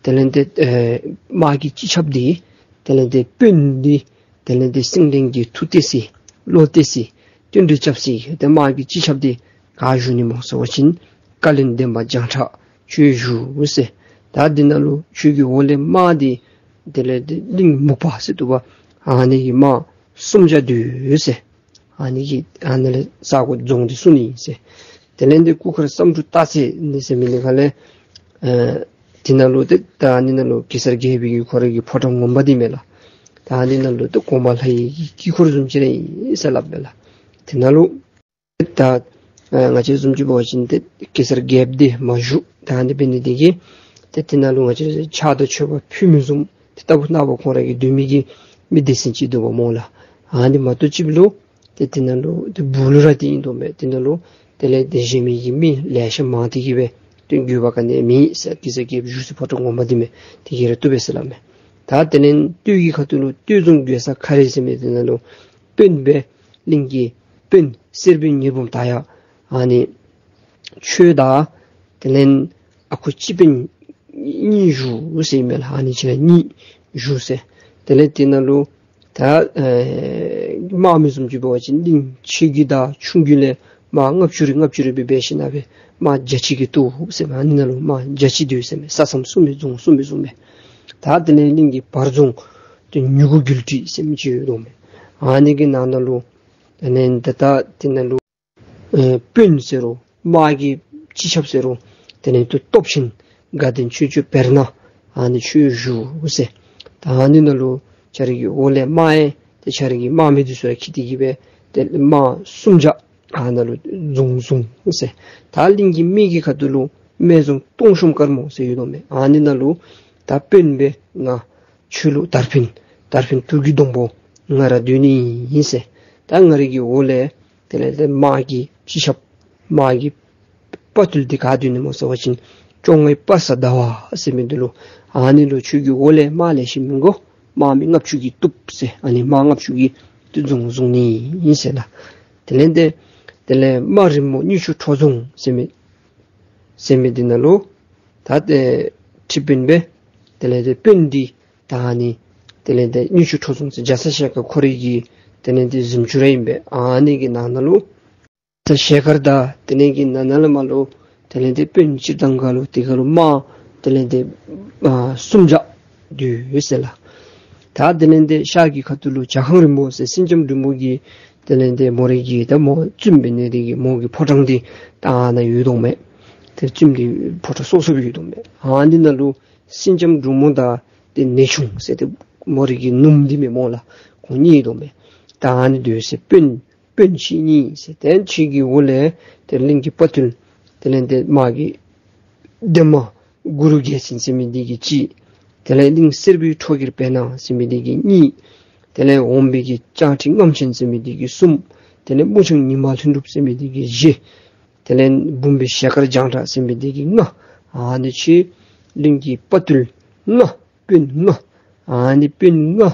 དེ་ལས་ཏེ་ཨེ་དམག་གི་སྤྱི་ཁྱབ་འདི་དེ་ལས་ཏེ་དཔོན་འདི་དེ་ལས་ཏེ་སེང་བློན་གྱི་ཐུགས་གཏད་སའི་བློ་གཏད་སའི་བསྟུན་གྲོས་རྐྱབ་སའི་ཏེ་དམག་གི་སྤྱི་ཁྱབ་འདི་ག་བཞུགས་ནི་སྨོ་ཟེར་བ་ཅིན་བཀའ་བློན་འདན་མ་བྱང་ཁྲ་ཆོས་ཞུ་ཟེར། ད་འདི་ནང་ལུ་ཆོས་ཀྱི་འོག་ལས་དམག་འདི་དེ་ལས་ཏེ་གླིང་སྨུག་པ་ཟེར་འདུག་པ། ཨ་ནི་གི་དམག་གསུམ་ཆ་འདུས་ཟེར། ཨ་ནི་གི་ཨ་ནི་ལས་ས་གོ་རྫོང་འདི་བསུ་ནི་ཨིན་ཟེར། དེ་ལས་ཏེ་སྐུ་མཁར་བསམ་འགྲུབ་སྟག་རྩེ་ནི་ཟེར་མི་ནི་ཁ་ལས་ཨེ་དེ་ནང་ལུ་ཏེ་ད་ཨ་ནི་ནང་ལུ་གེ་སར་རྒྱལ་པོའི་གི་ཁོ་རའི་གི་ཕོ་བྲང་ངོ་མ་འདི་མས་ལགས། ད་ཨ་ནི་ནང་ལུ་ཏེ་གོང་མ་ལྷ་ཡི་གི་དཀྱིལ་འཁོར་བཟུམ་ཅིག་ར་ཨིན་ཟེར་སླབ་མས་ལགས། དེ་ནང་ལུ་ད་ཨ་ང་བཅས་བཟུམ་ཅིག་འབད་བ་ཅིན་ཏེ་གེ་སར་རྒྱལཔོ་འདི་མ་བཞུགས། ད་ཨ་ནི་འབད་ནི་འདི་གིས་ཏེ་དེ་ནང་ལུ་ང་བཅས་ཕྱག་དང་མཆོད་པ་ཕུལ་མི་བཟུམ་ཏེ་ལྟ་བུ་ནངས་པ་ཁོང་ར་གི་སྡོད་མི་གི་མི་སྡེ་ཚན་ཅིག་འདུག་པ་སྨོ་ལགས། ཨ་ནི་མ་གཏོགས་ཅིག་ལུ་ཏེ་དེ་ནང་ལུ་ཏེ་སྦུག་ལུ་ར་ཏེ་ཨིན་དོ་མས། དེ་ནང་ལུ་དེ་ལས་ཏེ་གཞན་མི་གི་མི་ལེ་ཤ་མང་སྟེ་གི་སྦེ་ཏེ་དགོས་པ་ག་ནི་མེད་ཟེར། གེ་སར་རྒྱལཔོ་བཞུགས་སའི་ཕོ་བྲང་ངོ་མ་འདི་མས། དེ་གིས་ར་བཏུབ་པས་ཟེར་སླབ་མས། ད་དེ་ལས་སྟོད་ཀྱི་ཁ་ཐུག་ལུ་སྟོད་རྫོང་རྒོད་ཚང་མཁར་རི་ཟེར་མི་དེ་ནང་ལུ་དཔོན་སྦེ་གླིང་གི་དཔོན་གསེར་པའི་ཉི་འབུམ་དར་ཡག་ཨ་ནི་ཁྱོད་དང་དེ་ལས་ཨ་ཁུ་སྤྱི་དཔོན་གཉིས་བཞུགས་ཟེར་མས་ལགས། ཨ་ནི་ཁྱེད་གཉིས་བཞུགས་ཟེར། དེ་ལས་དེ་ནང་ལུ་ད་ཨེ་དམག་མི་བཟུམ་ཅིག་འབད་བ་ཅིན་གླིང་ཆེ་རྒྱུད་དང་ཆུང་རྒྱུད་ལས་དམག་ལྔ་བཅུ་རེ་ལྔ་བཅུ་རེ་སྦེ་འབད་ཞིནམ་སྦེ་དམག་བརྒྱ་ཅིག་གི་ཐུག་ཟེར་མས། ཨ་ནི་ནང་ལུ་དམག་བརྒྱ་ཅིག་འདུས་ཟེར་མས། ས་མཚམས་བསུ་མི་རྫོང་བསུ་མི་བཟུམ་སྦེ། ད་དེ་ལས་གླིང་གི་བར་རྫོང་ཏེ་མྱུ་གུ་རྒྱུད་འགྲིག་ཟེར་མི་ཅིག་ཡོད་དོ་མས། ཨ་ནི་གི་ནང་ན་ལུ་ དེ་ལས་ད་ད་དེ་ནང་ལུ་ཨེ་དཔོན་ཟེར་རུང་དམག་གི་སྤྱི་ཁྱབ་ཟེར་རུང་དེ་ལས་ཏེ་སྟོབས་ཆེན་དགའ་ལྡན་ཆོས་སྐྱོང་བེར་ནག་ཨ་ནི་ཁྱོད་བཞུགས་ཟེར། ད་ཨ་ནི་ནང་ལུ་ཁྱོད་རའི་གི་འོག་ལས་དམག་ཡང་ཏེ་ཁྱོད་རའི་གི་དམག་མི་འདི་ཚུ་ཡང་འཁྱིད་དེ་གི་སྦེ་ཏེ་དམག་གསུམ་བརྒྱ་ཨ་ནཱ་ལུ་བཟུང་བཟུང་ཟེར། ད་གླིང་གི་སྨད་ཀྱི་ཁ་ཐུག་ལུ་སྨད་རྫོང་སྟོང་གཤོངམ་དཀར་མོ་ཟེར་ཡོད་དོ་མས། ཨ་ནི་ནང་ལུ་ད་དཔོན་སྦེ་ང་ཁྱོད་ལུ་དར་འཕེན་དར་འཕེན་དུར་གྱི་སྡོང་པོ་ང་ར་སྡོད་ནི་ཨིན་ཟེར། ད་ང་རའི་གི་འོག་ལས་དེ་ལས་ཏེ་དམག་གི་སྤྱི་ཁྱབ་དམག་གི་དཔའ་བརྟུལ་འདི་ག་སྡོད་ནི་སྨོ་ཟེར་བ་ཅིན་བཅོ་ལྔའི་དཔའ་བཟང་ཟླ་བ་ཟེར་མི་འདི་ལུ་ཨ་ནི་ལུ་ཁྱོད་ཀྱི་འོག་ལས་དམག་ལེ་ཤ་མི་དགོ། དམག་མི་ལྔ་བཅུ་གིས་བཏུབ་ཟེར། ཨ་ནི་དམག་ལྔ་བཅུ་གིས་ཏེ་བཟུང་བཟུང་ནི་ཨིན་ཟེར་ལགས། དེ་ལས་ཏེ་དེ་ལས་དམག་རིམ་མོ་གཉིས་བཅུ་ཁྲོ་རྫོང་ཟེར་མི་ཟེར་མི་འདི་ནང་ལུ་ད་ཏེ་ཁྲི་དཔོན་སྦེ་དེ་ལས་ཏེ་དཔོན་འདི་ད་ཨ་ནི་དེ་ལས་ཏེ་གཉིས་བཅུ་ཁྲོ་རྫོང་ཟེར་རྒྱ་ཚ་ཞལ་དཀར་ཁོ་རའི་གི་དེ་ལས་ཏེ་གཟིམ་ཅུང་ར་ཨིན་པས། ཨ་ནི་གི་ནང་ན་ལུ་ད་ཞལ་དཀར་དང་དེ་ལས་གི་ནང་ན་ལས་མར་ལུ་དེ་ལས་ཏེ་དཔོན་སྤྱིར་བཏང་ག་ལུ་དེ་ག་ལུ་དམག་དེ་ལས་ཏེ་ཨ་སུམ་བརྒྱ་འདུག་ཟེར་ལགས། ད་དེ་ལས་ཏེ་ཤར་གྱི་ཁ་ཐུག་ལུ་བྱ་ཁང་རིན་པོ་ཟེར་སེང་ལྕམ་འབྲུག་མོ་གི་དེ་ལས་ཏེ་མོ་རའི་གི་ད་མོ་བཙུནམོ་འབད་ནི་དེ་གིས་མོ་གི་ཕོ་བྲང་འདི་ད་ཨ་ནཱ་ཡོད་དོ་མས། ཏེ་བཙུནམོ་གི་ཕོ་བྲང་སོ་སོ་སྦེ་ཡོད་དོ་མས། ཨ་ནི་ནང་ལུ་སེང་ལྕམ་འབྲུག་མོ་དང་ཏེ་ནེའུ་ཆུང་ཟེར་ཏེ་མོ་རའི་གི་ནུམོ་འདི་མས་སྨོ་ལགས། ཁོང་གཉིས་ཡོད་དོ་མས། ད་ཨ་ནི་འདུག་ཟེར། དཔོན་དཔོན་ཁྱེད་གཉིས་ཟེར། ཏེ་ཁྱེད་ཀྱི་འོག་ལས་ཏེ་གླིང་གི་དཔའ་བརྟུལ་དེ་ལས་ཏེ་དམག་གི་ལྡན་མ་གུ་རུ་རྒྱལ་མཚན་ཟེར་མི་འདི་གིས་གཅིག། དེ་ལས་གླིང་གསེར་པའི་ཁྲོ་རྒྱལ་བེར་ནག་ཟེར་མི་འདི་གིས་གཉིས། དེ་ལས་འོམ་བུའི་གི་ལྕང་ཁྲི་རྔམ་ཆེན་ཟེར་མི་འདི་གིས་གསུམ། དེ་ལས་སྨུག་ཆུང་ཉི་མ་ལྷུན་གྲུབ་ཟེར་མི་འདི་གིས་བཞི། དེ་ལས་འབུམ་པའི་ཞལ་དཀར་རྒྱང་གྲགས་ཟེར་མི་འདི་གིས་ལྔ། ཨ་ནི་ཁྱེད་གླིང་གི་དཔའ་བརྟུལ་ལྔ། དཔོན་ལྔ། ཨ་ནི་དཔོན་ལྔ། ཨ་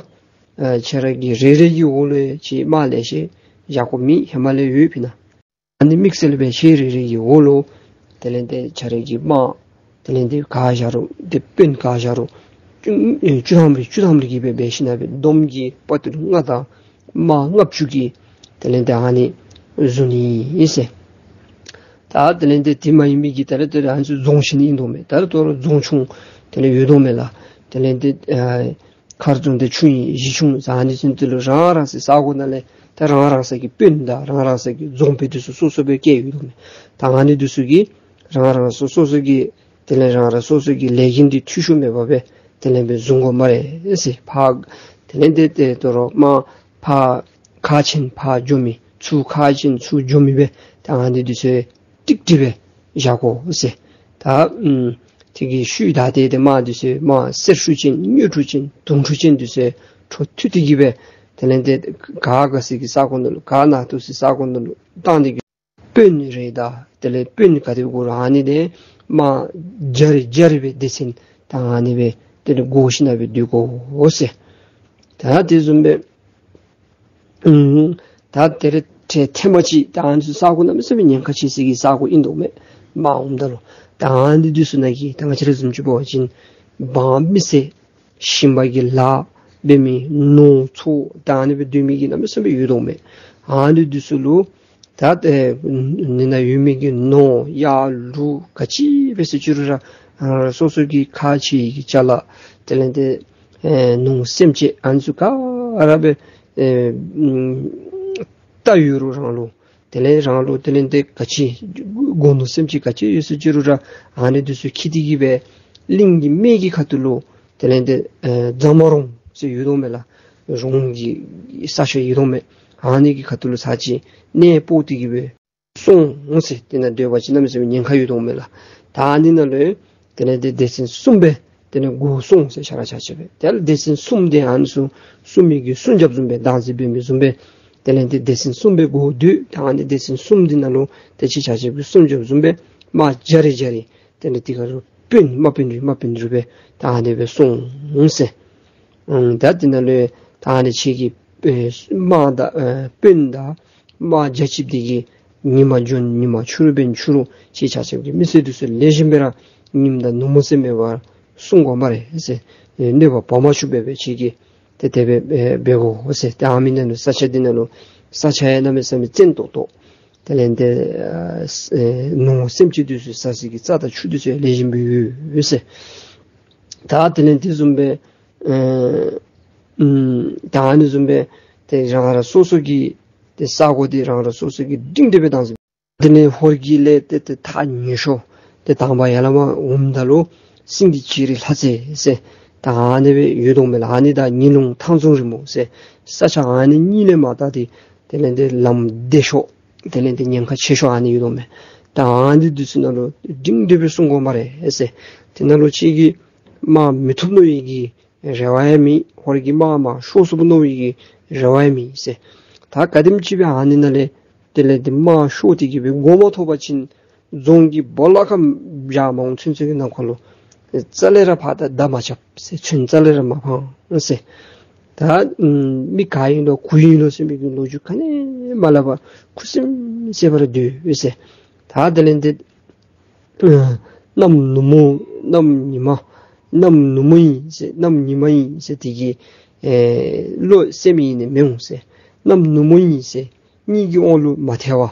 ཁྱེད་ར་གི་རེ་རེ་གི་འོག་ལུ་ཡང་ཁྱེད་དམག་ལེ་ཤ་བཞག་དགོཔ་མེད། ཧེ་མ་ལས་ཡོད་པས་ན། ཨ་ནི་དམིགས་བསལ་སྦེ་ཁྱེད་རེ་རེ་གི་འོག་ལུ་དེ་ལས་ཏེ་ཁྱེད་ར་གི་དམག་དེ་ལས་ཏེ་ག་བཞག་རུང་ཏེ་དཔོན་ག་བཞག་རུང་བཅུ་ཨེ་བཅུ་ཐམ་རེ་བཅུ་ཐམ་རེ་གི་སྦེ་འབད་ཞིན་ན་སྦེ་བསྡོམས་ཀྱིས་དཔའ་བརྟུལ་ལྔ་དང་དམག་ལྔ་བཅུ་གིས་དེ་ལས་ཏེ་ཨ་ནི་བཟུང་ནི་ཨིན་ཟེར། ད་དེ་ལས་ཏེ་དེ་མ་ཡིན་པའི་གི་ད་རེས་ཏེ་ཨ་ནི་ཚུ་རྫོང་ཆེན་ཨིན་དོ་མས། ད་རེས་ད་རུང་རྫོང་ཆུང་དེ་ལས་ཡོད་དོ་མས་ལགས། དེ་ལས་ཏེ་ཨ་མཁར་རྫོང་འདི་ཆུང་ཡི་གཞི་ཆུང་ཟེར་ཨ་ནི་ཚུ་འདི་ལུ་རང་རང་སོའི་ས་གོ་ནང་ལས་ད་རང་རང་སོའི་གི་དཔོན་དང་རང་རང་སོའི་གི་རྫོང་དཔོན་འདི་ཚུ་སོ་སོ་སྦེ་བཀལ་ཡོད་དོ་མས། ད་ཨ་ནི་འདི་ཚུ་གིས་རང་རང་སོ་སོ་སོ་གི་དེ་ལས་རང་རང་སོ་སོ་གི་ལས་འགན་འདི་འཐུས་ཤོར་མེད་པར་སྦེ་དེ་ལས་སྦེ་བཟུང་དགོ་སྨ་རེ་ཟེར། ཕར་དེ་ལས་ཏེ་ཏེ་ད་རུང་དམག་ཕར་ཁག་ཆེན་ཕར་འགྱོ་མི་ཚུར་ཁག་ཆེན་ཚུར་འགྱོ་མི་སྦེ་ད་ཨ་ནི་འདི་ཚུ་ཀྲིག་ཀྲི་སྦེ་བཞག་དགོ་ཟེར། ད་ཨམ་དེ་གི་ཤུལ་ད་ཏེ་ཏེ་དམག་འདི་ཚུ་དམག་གསེར་ཧྲུལ་ཅན་དངུལ་ཧྲུལ་ཅན་དུང་ཧྲུལ་ཅན་འདི་ཚུ་འཕྲོ་མཐུད་དེ་གི་སྦེ་དེ་ལས་ཏེ་ག་ག་ཟེར་གི་ས་གོ་ནང་ལུ་ག་ནཱ་ཏོ་ཟེར་ས་གོ་ནང་ལུ་བཏང་སྟེ་གི་དཔོན་རེ་དང་དེ་ལས་དཔོན་ག་དེ་དགོ་རུང་ཨ་ནི་ཏེ་དམག་བརྒྱ་རེ་བརྒྱ་རེ་སྦེ་སྡེ་ཚན་ད་ཨ་ནི་སྦེ་དེ་ལས་བགོ་ཞིན་ན་སྦེ་སྡོད་དགོ་ཟེར། ད་དེ་བཟུམ་སྦེ་ཨུམ་ད་དེ་རེ་ཐེ་ཐེངས་མ་ཅིག་ད་ཨ་ནི་ཚུ་ས་གོ་གནམ་མེད་ས་མེད་ཉེན་ཁ་ཆེ་ས་གི་ས་གོ་ཨིན་དོ་མས། དམག་འོངམ་ད་ལུ་ད་ཨ་ནི་འདི་ཚུ་ནང་གི་ད་ང་བཅས་ར་བཟུམ་ཅིག་འབད་བ་ཅིན་འབངས་མི་སེར་ཞིང་པ་གི་ལཱ་འབད་མི་ནོར་འཚོ་ད་ཨ་ནི་སྦེ་སྡོད་མི་གི་གནམ་མེད་ས་མེད་ཡོད་དོ་མས། ཨ་ནི་འདི་ཚུ་ལུ་ད་ཨེ་ནི་ནང་ཡོད་མི་གི་ནོར་གཡག་ལུག་ག་ཅི་འབད་ཟེར་ཅི་རུང་ར་ཨ་སོ་སོ་གི་ཁག་ཆེ་གི་ཅ་ལ་དེ་ལས་ཏེ་ཨེ་ནོར་སེམས་ཅན་ཨ་ནི་ཚུ་ག་ར་སྦེ་ཨེ་ཨུམ་ད་ཡོད་རུང་རང་ལུ་དེ་ལས་རང་ལུ་དེ་ལས་ཏེ་ག་ཅི་སྒོ་ནོར་སེམས་ཅན་ག་ཅི་ཡོད་ཟེར་ཅི་རུང་ར་ཨ་ནི་འདི་ཚུ་འཁྱིད་དེ་གི་སྦེ་གླིང་གི་སྨད་ཀྱི་ཁ་ཐུག་ལུ་དེ་ལས་ཏེ་ཨེ་རྫ་མ་རོང་ཟེར་ཡོད་དོ་མས་ལགས། རོང་གི་ས་ཆ་ཡོད་དོ་མས། ཨ་ནི་གི་ཁ་ཐུག་ལུ་ཚར་ཅིག་གནས་སྤོ་སྟེ་གི་སྦེ་སོང་ཟེར། དེ་ནང་སྡོད་པ་ཅིན་གནམ་མེད་ས་མེད་ཉེན་ཁ་ཡོད་དོ་མས་ལགས། ད་ཨ་ནི་ནང་ལུ་དེ་ལས་ཏེ་སྡེ་ཚན་གསུམ་སྦེ་དེ་ལས་བགོ་སོང་ཟེར་ཆ་ར་ཆ་ཆ་སྦེ། དེ་ལས་སྡེ་ཚན་གསུམ་འདི་ཨ་ནི་ཚུ་སྲུང་མི་གི་སྲུང་རྒྱབ་བཟུམ་སྦེ་བདག་འཛིན་འབད་མི་བཟུམ་སྦེ་དེ་ལས་ཏེ་སྡེ་ཚན་གསུམ་སྦེ་བགོ་སྡོད། ད་ཨ་ནི་སྡེ་ཚན་གསུམ་འདི་ནང་ལུ་ཏེ་ཁྱེད་ཆ་ཁྱབ་ཀྱི་སྲུང་རྒྱབ་བཟུམ་སྦེ་དམག་བརྒྱ་རེ་བརྒྱ་རེ་དེ་ལས་དེ་ག་རུ་དཔོན་དམག་དཔོན་རེ་དམག་དཔོན་རེ་སྦེ་ད་ཨ་ནི་སྦེ་སོང་ཟེར། ཨང་ད་དེ་ནང་ལུ་ད་ཨ་ནི་ཁྱེད་ཀྱི་ཨེ་དམག་དང་ཨེ་དཔོན་དང་དམག་རྒྱ་ཆིབས་འདི་གིས་ཉིན་མ་འབྱོན་ཉིན་མ་འཕྱུར་འབྱོན་འཕྱུར་ཁྱེད་ཆ་ཁྱབ་ཀྱི་མི་སེར་འདི་ཚུ་ལེགས་ཤོམ་སྦེ་ར་ཉིནམ་དང་ནུབ་མོ་ཟེར་མེད་པར་སྲུང་དགོ་སྨ་རེ་ཟེར། ཨེ་གནོད་པ་བར་མ་ཆོད་པར་སྦེ་ཁྱེད་ཀྱིས་ཏེ་དེ་སྦེ་ཨེ་འབད་དགོ་ཟེར། ཏེ་ཨ་མི་ནང་ལུ་ས་ཆ་འདི་ནང་ལུ་ས་ཆ་ཡང་གནམ་མེད་ས་མེད་བཙན་ཏོག་ཏོ། དེ་ལས་ཏེ་ཨེ་ནོར་སེམས་ཅན་འདི་ཚུ་ཟ་ས་གི་རྩྭ་དང་ཆུ་འདི་ཚུ་ཡང་ལེགས་ཤོམ་སྦེ་ཡོད་ཟེར། ད་དེ་ལས་དེ་བཟུམ་སྦེ་ཨེ་ཨུམ་ད་ཨ་ནི་བཟུམ་སྦེ་ཏེ་རང་རང་སོ་སོ་གི་ ཏེ་ས་གོ་འདི་རང་རང་སོ་སོ་གི་སྒྲིང་སྒྲི་སྦེ་བཏང་ཟེར། དེ་ལས་ཧོར་གྱི་ལས་ཏེ་ཏེ་ཐག་ཉེ་ཤོས་ཏེ་དང་པ་ཡར་ལས་མར་འོངམ་ད་ལུ་སེང་གེ་བྱི་རི་ལྷ་རྩེ་ཟེར་ད་ཨ་ནི་སྦེ་ཡོད་དོ་མས་ལགས། ཨ་ནི་དང་ཉི་ལུང་ཐང་བཙོང་རི་མོ་ཟེར་ས་ཆ་ཨ་ནི་གཉིས་ལས་མར་ད་ཏེ་དེ་ལས་ཏེ་ལམ་བདེ་ཤོས་དེ་ལས་ཏེ་ཉེན་ཁ་ཆེ་ཤོས་ཨ་ནི་ཡོད་དོ་མས། ད་ཨ་ནི་འདི་ཚུ་ནང་ལུ་སྒྲིང་སྒྲི་སྦེ་བསྲུང་དགོ་སྨ་རེ་ཟེར། དེ་ནང་ལུ་ཅིག་གིས་དམག་མི་ཐུབ་མནོ་བའི་གི་རེ་བ་ཡང་མེད། ཧོར་གྱི་དམག་མར་ཤོར་སོཔ་མནོ་བའི་གི་རེ་བ་ཡང་མེད་ཟེར། ད་ག་དེམ་ཅིག་སྦེ་ཨ་ནི་ནང་ལས་དེ་ལས་ཏེ་དམག་ཤོར་ཏེ་གི་སྦེ་མགོ་མ་ཐོག་པ་ཅིན་རྫོང་གི་སྦོ་ལོགས་ཁར་བཞག་མ་འོང་ཚུན་ཚོད་ཀྱི་ནང་འཁོད་ལུ་རྩ་ལས་ར་ཕར་ད་བརྡ་མ་རྐྱབ་ཟེར། ཚོན་རྩ་ལས་ར་མ་འཕང་ཟེར། ད་ཨམ་མི་ག་ཨིན་ལོ་གུ་ཨིན་ལོ་ཟེར་མི་གི་ལོ་རྒྱུས་ག་ནི་མ་སླབ་པར་ཁུ་སིམ་སིམ་སྦེ་ར་སྡོད་ཟེར། ད་དེ་ལས་ཏེ་ཨ་གནམ་ནུབ་མོ་གནམ་ཉི་མ་གནམ་ནུབ་མོ་ཨིན་ཟེར་གནམ་ཉི་མ་ཨིན་ཟེར་དེ་གིས་ཨེ་བློ་སེམས་ཡེངས་ནི་མི་འོང་ཟེར། གནམ་ནུབ་མོ་ཨིན་ཟེར་གཉིད་ཀྱི་དབང་ལུ་མ་ཐལ་བར་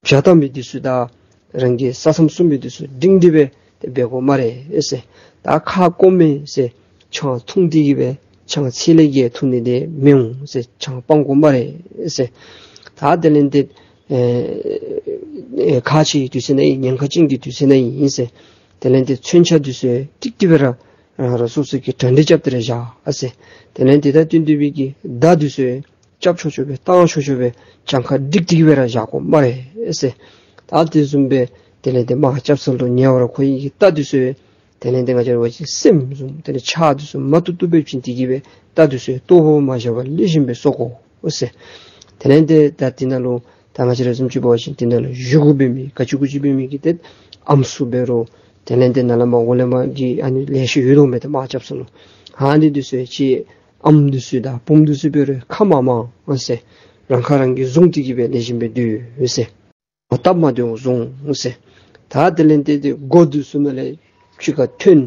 བྱ་བཏང་མི་འདི་ཚུ་དང་རང་གི་ས་མཚམས་སྲུང་མི་འདི་ཚུ་སྒྲིང་སྒྲི་སྦེ་ཏེ་འབད་དགོ་སྨ་རེ་ཟེར། ད་ཁ་སྐོམ་མས་ཟེར་ཆང་འཐུང་སྟེ་གི་སྦེ་ཆང་ཚད་ལས་བརྒལ་འཐུང་ནི་འདི་མི་འོང་ཟེར། ཆང་སྤང་དགོ་སྨ་རེ་ཟེར། ད་དེ་ལས་ཏེ་ཨེ་ཨེ་ཁག་ཆེ་བའི་དུས་ཚོད་ནང་ཨིན། ཉེན་ཁ་ཅན་གྱི་དུས་ཚོད་ནང་ཨིན་ཟེར། དེ་ལས་ཏེ་མཚོན་ཆ་འདི་ཚུ་ཀྲིག་ཀྲི་སྦེ་ར་རང་རང་སོ་སོ་གི་གྲ་སྒྲིག་རྐྱབ་སྟེ་ར་བཞག་ཟེར། དེ་ལས་ཏེ་ད་བསྟུན་ཏེ་སྦེ་གི་མདའ་འདི་ཚུ་རྐྱབ་ཆོག་ཆོག་སྦེ་བཏང་ཆོག་ཆོག་སྦེ་གྱངས་ཁ་སྒྲིག་སྟེ་གི་སྦེ་ར་བཞག་དགོ་སྨ་རེ་ཟེར། ད་དེ་བཟུམ་སྦེ་དེ་ལས་ཏེ་དམག་རྐྱབ་ས་ལུ་ཉེ་བར་མཁོ་བའི་གི་རྟ་འདི་ཚུ་དེ་ལས་ཏེ་ང་བཅས་ར་བ་ཅིན་སྲནམ་བཟུམ་དེ་ལས་ཕྱག་འདི་ཚུ་མ་བཏུབ་བཏུབ་སྦེ་བྱིན་ཏེ་གི་སྦེ་རྟ་འདི་ཚུ་ལྟོ་ཕོག་མ་བཞག་པར་ལེགས་ཤོམ་སྦེ་གསོ་དགོ་ཟེར། དེ་ལས་ཏེ་ད་དེ་ནང་ལུ་ད་ང་བཅས་ར་བཟུམ་ཅིག་འབད་བ་ཅིན་དེ་ནང་ལུ་བཞེས་སྒོ་འབད་མི་ག་ཅི་གུ་ཅི་འབད་མི་གི་ཏེ་ཨམ་སྲུ་འབད་རུང་དེ་ལས་ཏེ་ནཱ་ལས་མར་འོག་ལས་མར་གྱི་ཨ་ནི་ལེ་ཤ་ཡོད་དོ་མས། ཏེ་དམག་རྐྱབ་ས་ལུ་ཨ་ནི་འདི་ཚུ་ཅིག་ཨམ་འདི་ཚུ་དང་བུམོ་འདི་ཚུ་འབད་རུང་ཁ་མ་མང་ཟེར། རང་ཁ་རང་གིས་བཟུང་སྟེ་གི་སྦེ་ལེགས་ཤོམ་སྦེ་སྡོད་ཟེར། མ་བཏབ་མ་སྡོད་བཟུང་ཟེར། ད་དེ་ལས་ཏེ་ཏེ་སྒོ་འདི་ཚུ་ནང་ལས་ཕྱི་ཁར་ཐོན་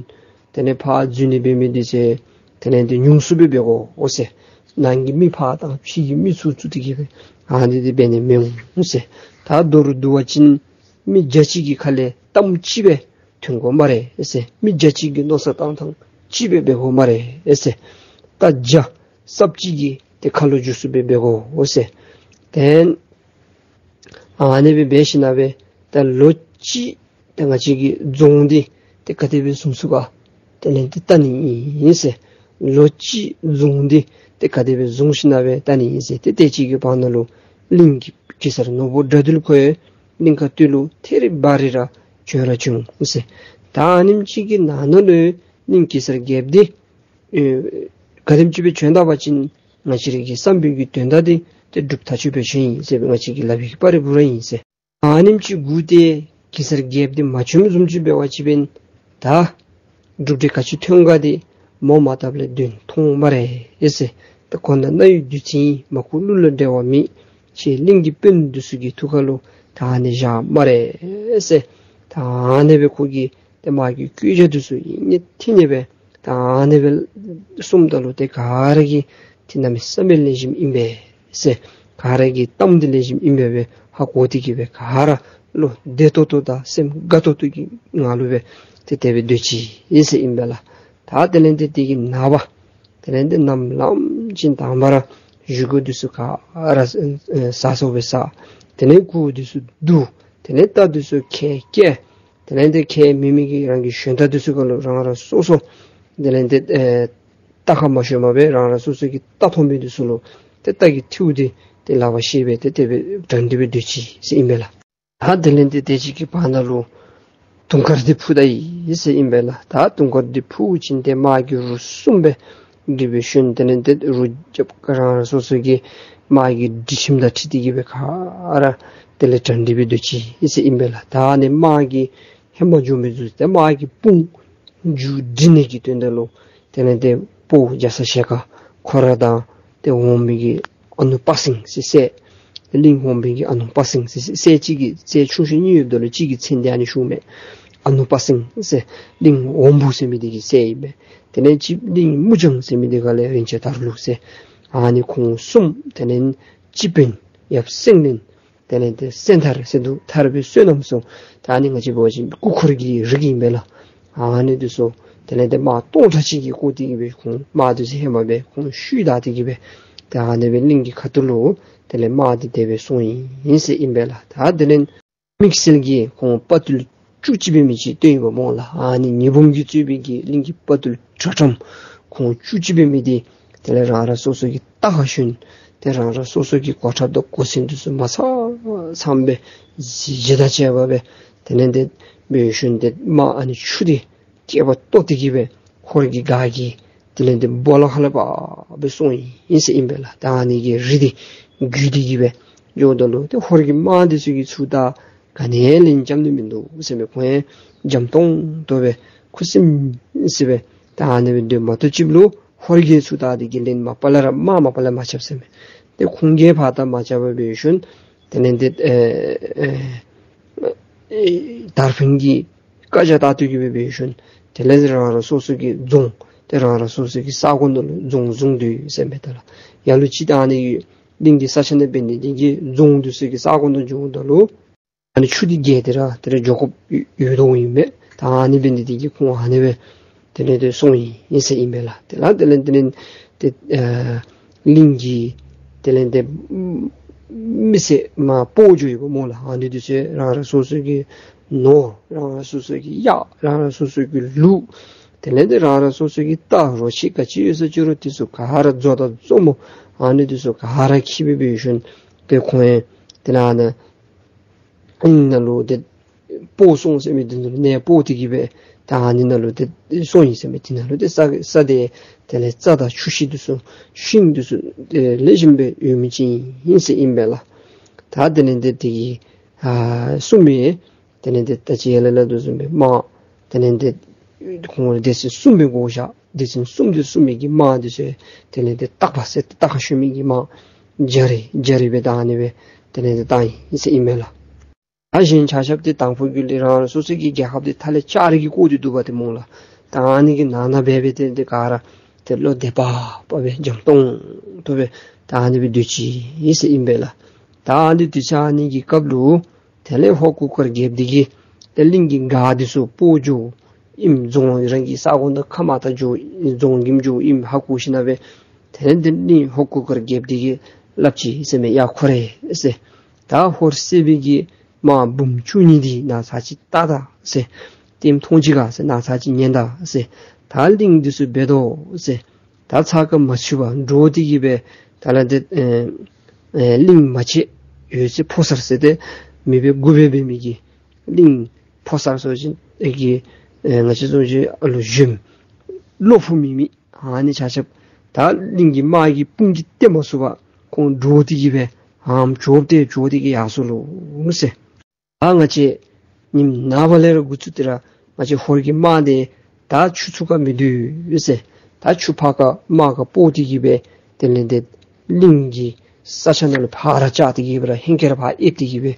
དེ་ལས་ཕར་འཛུལ་ནི་འབད་མི་འདི་ཚུ་དེ་ལས་ཏེ་ཉུང་སུ་སྦེ་འབད་དགོ་ཟེར། ནང་གི་མི་ཕར་དང་ཕྱི་གི་མི་ཚུར་བཙུགས་ཏེ་གི་སྦེ་ཨ་ནི་འདི་འབད་ནི་མི་འོང་ཟེར། ད་མདོར་བསྡུ་བ་ཅིན་མི་བརྒྱ་གཅིག་གི་ཁ་ལས་གཏམ་གཅིག་སྦེ་ཐོན་དགོ་སྨ་རེ་ཟེར། མི་བརྒྱ་གཅིག་གི་མནོ་བསམ་གཏང་ཐངས་གཅིག་སྦེ་འབད་དགོ་སྨ་རེ་ཟེར། རྟ་བརྒྱ་ས་བཅད་ཀྱི་ཏེ་ཁ་ལོ་འཇུག་སུ་སྦེ་འབད་དགོ་ཟེར། དེ་ཨ་ནི་སྦེ་འབད་ཞིནམ་ལས་ད་ལོ་གཅིག་ཏེ་ང་བཅས་ཀྱི་རྫོང་འདི་ཏེ་ག་དེ་སྦེ་བཟུང་ཚུགས་ག་དེ་ལས་ཏེ་བལྟ་ནི་ཨིན་ཟེར། ལོ་གཅིག་རྫོང་འདི་ཏེ་ག་དེ་སྦེ་བཟུང་ཞིནམ་ལས་བལྟ་ནི་ཨིན་ཟེར། ཏེ་དེ་ཅིག་གི་བར་ན་ལུ་གླིང་གི་གེ་སར་ནོར་བུ་དགྲ་འདུལ་ཁོ་ཡང་གླིང་དཀར་སྟོད་ལུ་ཐད་རི་བ་རི་ར་བྱོན་ར་བྱོན་ཟེར། ད་ཨ་ནེམ་ཅིག་གི་ནང་ན་ལུ་གླིང་གེ་སར་རྒྱལཔོ་འདི་ཨེ་ག་དེམ་ཅིག་སྦེ་བྱོན་ད་པ་ཅིན་ང་བཅས་ར་གི་བསམ་པའི་གི་དོན་དག་འདི་ཏེ་འགྲུབ་ཐག་ཆོད་སྦེ་བྱོན་ཡི་ཟེར་སྦེ་ང་བཅས་ཀྱིས་སླབ་པའི་གི་པར་རིས་འབུལ་ར་ཨིན་ཟེར། ཨ་ནེམ་ཅིག་སྒུག་སྟེ་གེ་སར་རྒྱལཔོ་འདི་མ་བྱོནམ་བཟུམ་ཅིག་འབད་བ་ཅིན་འབདན་ད་གྲུབ་འབྲས་ག་ཅི་ཐོན་ག་འདི་མོ་མ་བཏབ་ལས་དོན་མཐོང་སྨ་རེ་ཟེར། ད་ཁོ་ན་རྣ་ཡི་བདུད་རྩི་ཡིན། མ་ཁུག་གླུ་ལ་འགྲེལ་བ་མེད། ཁྱེད་གླིང་གི་དཔོན་འདི་ཚུ་གི་ཐུགས་ཁ་ལུ་ད་ཨ་ནི་བཞག་སྨ་རེ་ཟེར། ད་ཨ་ནི་སྦེ་ཁོ་གིས་ཏེ་དམག་གི་བཀོད་རྒྱ་འདི་ཚུ་ཡིད་གཉིས་ཐིང་ནི་སྦེ་ད་ཨ་ནི་སྦེ་གསུངམ་ད་ལུ་ཏེ་ག་ར་གིས་ཏེ་གནམ་མེད་ས་མེད་ལེགས་ཤོམ་ཨིན་པས་ཟེར། ག་ར་གིས་གཏམ་འདི་ལེགས་ཤོམ་ཨིན་པས་སྦེ་ཧ་གོ་སྟེ་གི་སྦེ་ག་ར་བློ་བདེ་ཏོག་ཏོ་དང་སེམས་དགའ་ཏོག་ཏོ་གི་ངང་ལུ་སྦེ་ཏེ་དེ་སྦེ་སྡོད་ཅི་ཟེར་ཨིན་པས་ལགས། ད་དེ་ལས་ཏེ་དེ་གི་ནངས་པ་དེ་ལས་ཏེ་ནམ་ལངམ་ཅིག་དང་པ་ར་བཞེས་སྒོ་འདི་ཚུ་ག་ར་ཨེ་ཟ་སོང་སྦེ་ཟ། དེ་ལས་གུར་འདི་ཚུ་བསྡུ། དེ་ལས་རྟ་འདི་ཚུ་ཁལ་བཀལ། དེ་ལས་ཏེ་ཁལ་མེད་མི་གིས་རང་གི་ཞོན་རྟ་འདི་ཚུ་ག་ལུ་རང་རང་སོ་སོ་དེ་ལས་ཏེ་ཨེ་རྟ་ཁར་མ་ཞོན་པར་སྦེ་རང་རང་སོ་སོ་གི་རྟ་ཐོབ་མི་འདི་ཚུ་ལུ་ཏེ་རྟ་གི་ཐིའུ་འདི་ཏེ་ལག་པར་བཤེད་སྦེ་ཏེ་དེ་སྦེ་དྲང་སྟེ་སྦེ་སྡོད་ཅི་ཟེར་ཨིན་པས་ལགས། ད་དེ་ལས་ཏེ་དེ་ཅིག་གི་བར་ན་ལུ་དུང་དཀར་འདི་འཕུར་ད་ཡི་ཟེར་ཨིན་པས་ལགས། ད་དུང་དཀར་འདི་འཕུར་ཞིནམ་ཏེ་དམག་གི་རུ་གསུམ་སྦེ་སྒྲིག་སྦེ་ཞོན། དེ་ལས་ཏེ་རུ་རྒྱབ་ཁར་རང་རང་སོ་སོ་གི་དམག་གི་སྒྲིག་ཁྱིམ་དང་འཁྲིལ་ཏེ་གི་སྦེ་ག་ར་དེ་ལས་དྲང་སྟེ་སྦེ་སྡོད་ཅི་ཟེར་ཨིན་པས་ལགས། ད་ཨ་ནི་དམག་གི་ཧེ་མ་འགྱོ་མི་ཚུ་ཏེ་དམག་གི་དཔུང་མཇུག་སྒྲིལ་ནི་གི་དོན་དག་ལུ་དེ་ལས་ཏེ་ཕོ་རྒྱ་ཚ་ཞལ་དཀར་ཁོ་ར་དང་ཏེ་འོང་མི་གི་ཨ་ནུ་དཔའ་སེང་ཟེར་སྲས། གླིང་འོམ་བུ་གི་ཨ་ནུ་དཔའ་སེང་ཟེར་སྲས་གཅིག་གི་སྲས་ཆུང་ཤོས་གཉིས་ཡོདཔ་ད་ལུ་གཅིག་གི་མཚན་འདི་ཨ་ནི་ཞུཝ་མས། ཨ་ནུ་དཔའ་སེང་ཟེར་གླིང་འོམ་བུ་ཟེར་མི་འདི་གི་སྲས་ཨིན་པས། དེ་ལས་གཅིག་གླིང་མུ་ལྗང་ཟེར་མི་འདི་ག་ལས་རིན་ཆེན་དར་ལུག་ཟེར། ཨ་ནི་ཁོང་གསུམ་དེ་ལས་སྤྱི་དཔོན་ཡབ་སེང་བློན་དེ་ལས་ཏེ་སེང་ཐར་ཟེར་འདུག། ཐར་པའི་བསོད་ནམས་སོ། ད་ཨ་ནི་ང་བཅས་འབད་བ་ཅིན་སྐུ་འཁོར་གྱི་རིགས་ཨིན་པས་ལགས། ཨ་ནི་འདི་ཚུ་དེ་ལས་ཏེ་དམག་སྟོང་ཕྲག་གཅིག་གིས་བསྐོར་ཏེ་གི་སྦེ་ཁོང་དམག་འདི་ཚུ་ཧེ་མ་སྦེ་ཁོང་ཤུལ་བདའ་སྟེ་གི་སྦེ་ཏེ་ཨ་ནི་སྦེ་གླིང་གི་ཁ་ཐུག་ལུ་ དེ་ལས་དམག་འདི་དེ་སྦེ་སོང་ཡི་ཟེར་ཨིན་པས་ལགས། ད་དེ་ལས་དམིགས་བསལ་གྱི་ཁོང་དཔའ་རྟུལ་བཅུ་གཅིག་འབད་མི་ཅིག་བཏོན་ཡི་པ་སྨོ་ལགས། ཨ་ནི་ཉི་འབུམ་གྱིས་གཙོས་པའི་གི་གླིང་གི་དཔའ་རྟུལ་དྲག་ཁྲོམ་ཁོང་བཅུ་གཅིག་འབད་མི་འདི་དེ་ལས་རང་རང་སོ་སོ་གི་རྟ་ཁར་ཞོན་ཏེ་རང་རང་སོ་སོ་གི་གོ་ཁྲབ་དང་གོ་མཚོན་འདི་ཚུ་མ་ཚང་ཚངམ་སྦེ་གཞི་བྱེ་དང་བཅས་པ་སྦེ་དེ་ལས་དེ་སྦེ་ཞོན་ཏེ་དམག་ཨ་ནི་ཆུ་འདི་སྐེད་པ་བཏོག་སྟེ་གི་སྦེ་ཧོར་གྱི་སྒར་གྱི་དེ་ལས་དེ་སྦོ་ལོགས་ཁ་ལས་ཕར་སྦེ་སོང་ཡི་ཟེར་ཨིན་པས་ལགས། ད་ཨ་ནི་གི་རི་འདི་བརྒྱུད་དེ་གི་སྦེ་འགྱོཝ་ད་ལུ་ཏེ་ཧོར་གྱི་དམག་འདི་ཚུ་གིས་ཚུར་ད་ག་ནི་ལན་རྐྱབ་ནི་མིན་འདུག་ཟེར་མས། ཁོང་ཡང་འཇམ་ཏོང་ཏོ་སྦེ་ཁུ་སིམ་སི་སྦེ་ད་ཨ་ནི་སྦེ་སྡོདཔ་མ་གཏོགས་ཅིག་ལུ་ཧོར་གྱིས་ཚུར་ད་འདི་གི་ལན་མ་པ་ལས་ར་དམག་མ་པ་ལས་མ་རྐྱབ་ཟེར་མས། ཏེ་ཁོང་གིས་ཕར་ད་མ་རྐྱབ་པར་སྦེ་ཞིནམ་དེ་ལས་དེ་ཨེ་ཨེ་ཨེ་དར་འཕེན་གྱི་བཀའ་རྒྱ་བཏང་སྟེ་གི་སྦེ་སྦེ་ཞིནམ་དེ་ལས་རང་རང་སོ་སོ་གི་རྫོང་ཏེ་རང་རང་སོ་སོ་གི་ས་གོ་ནང་ལུ་རྫོང་བཟུང་སྡོད་ཟེར་མས། ད་ལགས་ཡ་ལུ་ཅིག་ད་ཨ་ནི་གླིང་གི་ས་ཆ་ནང་འབད་ནི་འདི་གིས་རྫོང་འདི་ཚུ་གི་ས་གོ་ནང་འགྱོཝ་ད་ལུ་ཨ་ནི་ཆུ་འདི་རྒལ་ཏེ་ར་དེ་ལས་འགྱོ་དགོཔ་ཡོད་དོ་ཨིན་མས། ད་ཨ་ནི་འབད་ནི་འདི་གིས་ཁོང་ཨ་ནི་སྦེ་དེ་ལས་དེ་སོང་ཡི་ཟེར་ཨིན་པས་ལགས། དེ་ལས་དེ་ལས་དེ་ལས་དེ་ཨ་གླིང་གི་དེ་ལས་དེ་མི་སེར་མར་སྤོ་འགྱོ་ཡི་པ་སྨོ་ལགས། ཨ་ནི་འདི་ཚུ་རང་རང་སོ་སོ་གི་ནོར་རང་རང་སོ་སོ་གི་གཡག་རང་རང་སོ་སོ་གི་ལུག་དེ་ལས་དེ་རང་རང་སོ་སོ་གི་རྟ་རོ་ཁྱི་ག་ཅི་ཡོད་ས་ཅི་རུང་འདི་ཚུ་ག་ར་མཛོ་དང་མཛོ་མོ་ཨ་ནི་འདི་ཚུ་ག་ར་འཁྱིད་སྦེ་སྦེ་ཞིནམ་ཏེ་ཁོང་ཡང་དེ་ལས་ཨ་ནི་ཨིན་ནང་ལུ་ཏེ་སྤོ་སོང་ཟེར་མི་འདི་ནང་ལུ་གནས་སྤོ་སྟེ་གི་སྦེ་ད་ཨ་ནི་ནང་ལུ་ཏེ་སོང་ཡི་ཟེར་མི་འདི་ནང་ལུ་ཏེ་ས་ས་དེ་དེ་ལས་རྩྭ་དང་ཆུ་ཤིང་འདི་ཚུ་ཤིང་འདི་ཚུ་ཏེ་ལེགས་ཤོམ་སྦེ་ཡོད་མི་ཅིག་ཨིན་ཟེར་ཨིན་པས་ལགས། ད་དེ་ལས་ཏེ་དེ་གི་ཨ་སྲུང་མས་དེ་ལས་ཏེ་ད་ཅི་ཡར་ལས་སླབ་དོ་བཟུམ་སྦེ་དམག་དེ་ལས་ཏེ་ཁོང་སྡེ་ཚན་གསུམ་སྦེ་བགོ་བཞག། སྡེ་ཚན་གསུམ་དེ་གསུམ་མི་གི་དམག་འདི་ཚུ་དེ་ལས་ཏེ་སྟག་པ་ཟེར་ཏེ་སྟག་ཁར་ཞོན་མི་གི་དམག་རྒྱ་རི་རྒྱ་རི་སྦེ་ད་ཨ་ནི་སྦེ་དེ་ལས་ཏེ་བཏང་ཡི་ཟེར་ཨིན་མས་ལགས། ད་གཞན་ཆ་ཁྱབ་འདི་དང་ཕུ་གུ་ལས་རང་རང་སོ་སོ་གི་རྒྱལ་ཁབ་འདི་ཐ་ལེ་ལྕགས་རི་གིས་བསྐོར་ཏེ་འདུག་པ་ཏེ་སྨོ་ལགས། ད་ཨ་ནི་གི་ནང་ན་སྦེ་སྦེ་ཏེ་འདི་ག་ར་ཏེ་བློ་བདེ་བག་ཕེབས་སྦེ་འཇམ་ཏོང་ཏོ་སྦེ་ད་ཨ་ནི་སྦེ་སྡོད་ཅི་ཟེར་ཨིན་པས་ལགས། ད་ཨ་ནི་དུས་ཚོད་ཨ་ནི་གི་སྐབས་ལུ་དེ་ལས་ཧོར་གུར་དཀར་རྒྱལཔོ་འདི་གིས་ཏེ་གླིང་གི་སྒར་འདི་ཚུ་སྤོ་འགྱོཝ་ཨིནམ་རྫོང་རང་གི་ས་གོ་ནང་ཁ་མར་ད་འགྱོཝ་རྫོང་ཁྱིམ་འགྱོཝ་ཨིནམ་ཧ་གོ་ཞིན་ན་སྦེ་དེ་ལས་ཏེ་གླིང་ཧོར་གུར་དཀར་རྒྱལཔོ་འདི་གིས་སླབ་ཅི་ཟེར་མས། ཡ་ཁོ་རེ་ཟེར། ད་ཧོར་སེར་པོའི་གི་དམག་འབུམ་བཅུ་གཉིས་འདི་ནཱ་ཚར་ཅིག་བལྟ་ད་ཟེར། ལྟདམོ་མཐོང་ཅི་ག་ཟེར། ནཱ་ཚར་ཅིག་ཉན་ད་ཟེར། ད་གླིང་འདི་ཚུ་འབད་དོ་ཟེར། ད་ཚ་ཁ་མ་ཚུད་པར་འདྲོག་སྟེ་གི་སྦེ་ད་ལས་ཏེ་ཨེ་ཨེ་གླིང་མ་ཆེན་ཡོད་ཚད་ཕོ་གསར་ཟེར་ཏེ་མི་སྦེ་དགུ་སྦེ་འབད་མི་གི་གླིང་ཕོ་གསར་ཚུ་ཅིག་ཨེ་གི་ཨེ་ང་བཅས་ཚུ་ཅིག་ཨ་ལུ་གཞོནམ་བློ་ཕུགས་མེད་མི་ཨ་ནི་ཆ་ཁྱབ་ད་གླིང་གི་དམག་གི་དཔུང་གིས་བཏེག་མ་ཚུགས་པར་ཁོང་འདྲོག་སྟེ་གི་སྦེ་ཧམ་བྱོག་སྟེ་བྱོག་སྟེ་གི་ཡར་སོ་ལོ་ཟེར། ད་ང་བཅས་ཉིནམ་ནངས་པ་ལས་ར་འགོ་བཙུགས་ཏེ་ར་ང་བཅས་ཧོར་གྱི་དམག་འདི་ད་ཆུ་ཚུ་ཁར་མི་སྡོད་ཟེར། ད་ཆུ་ཕར་ཁར་དམག་ཁར་སྤོ་སྟེ་གི་སྦེ་དེ་ལས་ཏེ་གླིང་གི་ས་ཆ་ནང་ལུ་ཕར་ར་བཅག་སྟེ་གི་སྦེ་ར་ཧེང་སྐལ་ར་ཕར་ཨེབ་སྟེ་གི་སྦེ་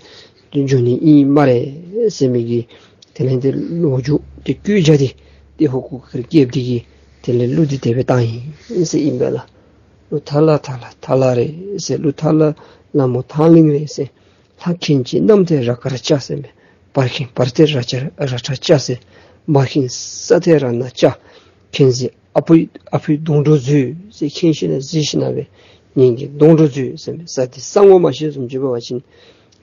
འགྱོ་ནི་ཨིན་སྨ་རེ་ཟེར་མི་གི་དེ་ལས་ཏེ་ལོ་རྒྱུས་འདི་བཀོད་རྒྱ་འདི་ཏེ་ཧོར་གུར་དཀར་རྒྱལཔོ་འདི་གིས་དེ་ལས་གླུ་འདི་དེ་སྦེ་བཏང་ཡི་ཟེར་ཨིན་པས་ལགས། གླུ་ཐ་ལ་ཐ་ལ་ཐ་ལ་རེད་ཟེར། གླུ་ཐ་ལ་ལ་མོ་ཐང་གླིང་རེད་ཟེར། ལྷ་མཁན་ཆེན་གནམ་ཐེལ་ར་དཀར་ལྕགས་ཟེར་མས། བར་མཁན་བར་ཐེལ་ར་ལྕགས་ར་ཁྲ་ལྕགས་ཟེར། མར་མཁན་ས་ཐེལ་ར་ནག་ལྕགས། མཁན་ཟེར་ཨ་ཕུའི་ཨ་ཕུའི་སྡོང་གྲོགས་མཛོད་ཟེར། མཁྱེན་ཤེས་ན་གཟིགས་ཤེས་ན་སྦེ་ངེ་གི་སྡོང་གྲོགས་མཛོད་ཟེར་མས། ས་འདི་ས་ངོ་མ་ཤེས་བཟུམ་ཅིག་འབད་བ་ཅིན་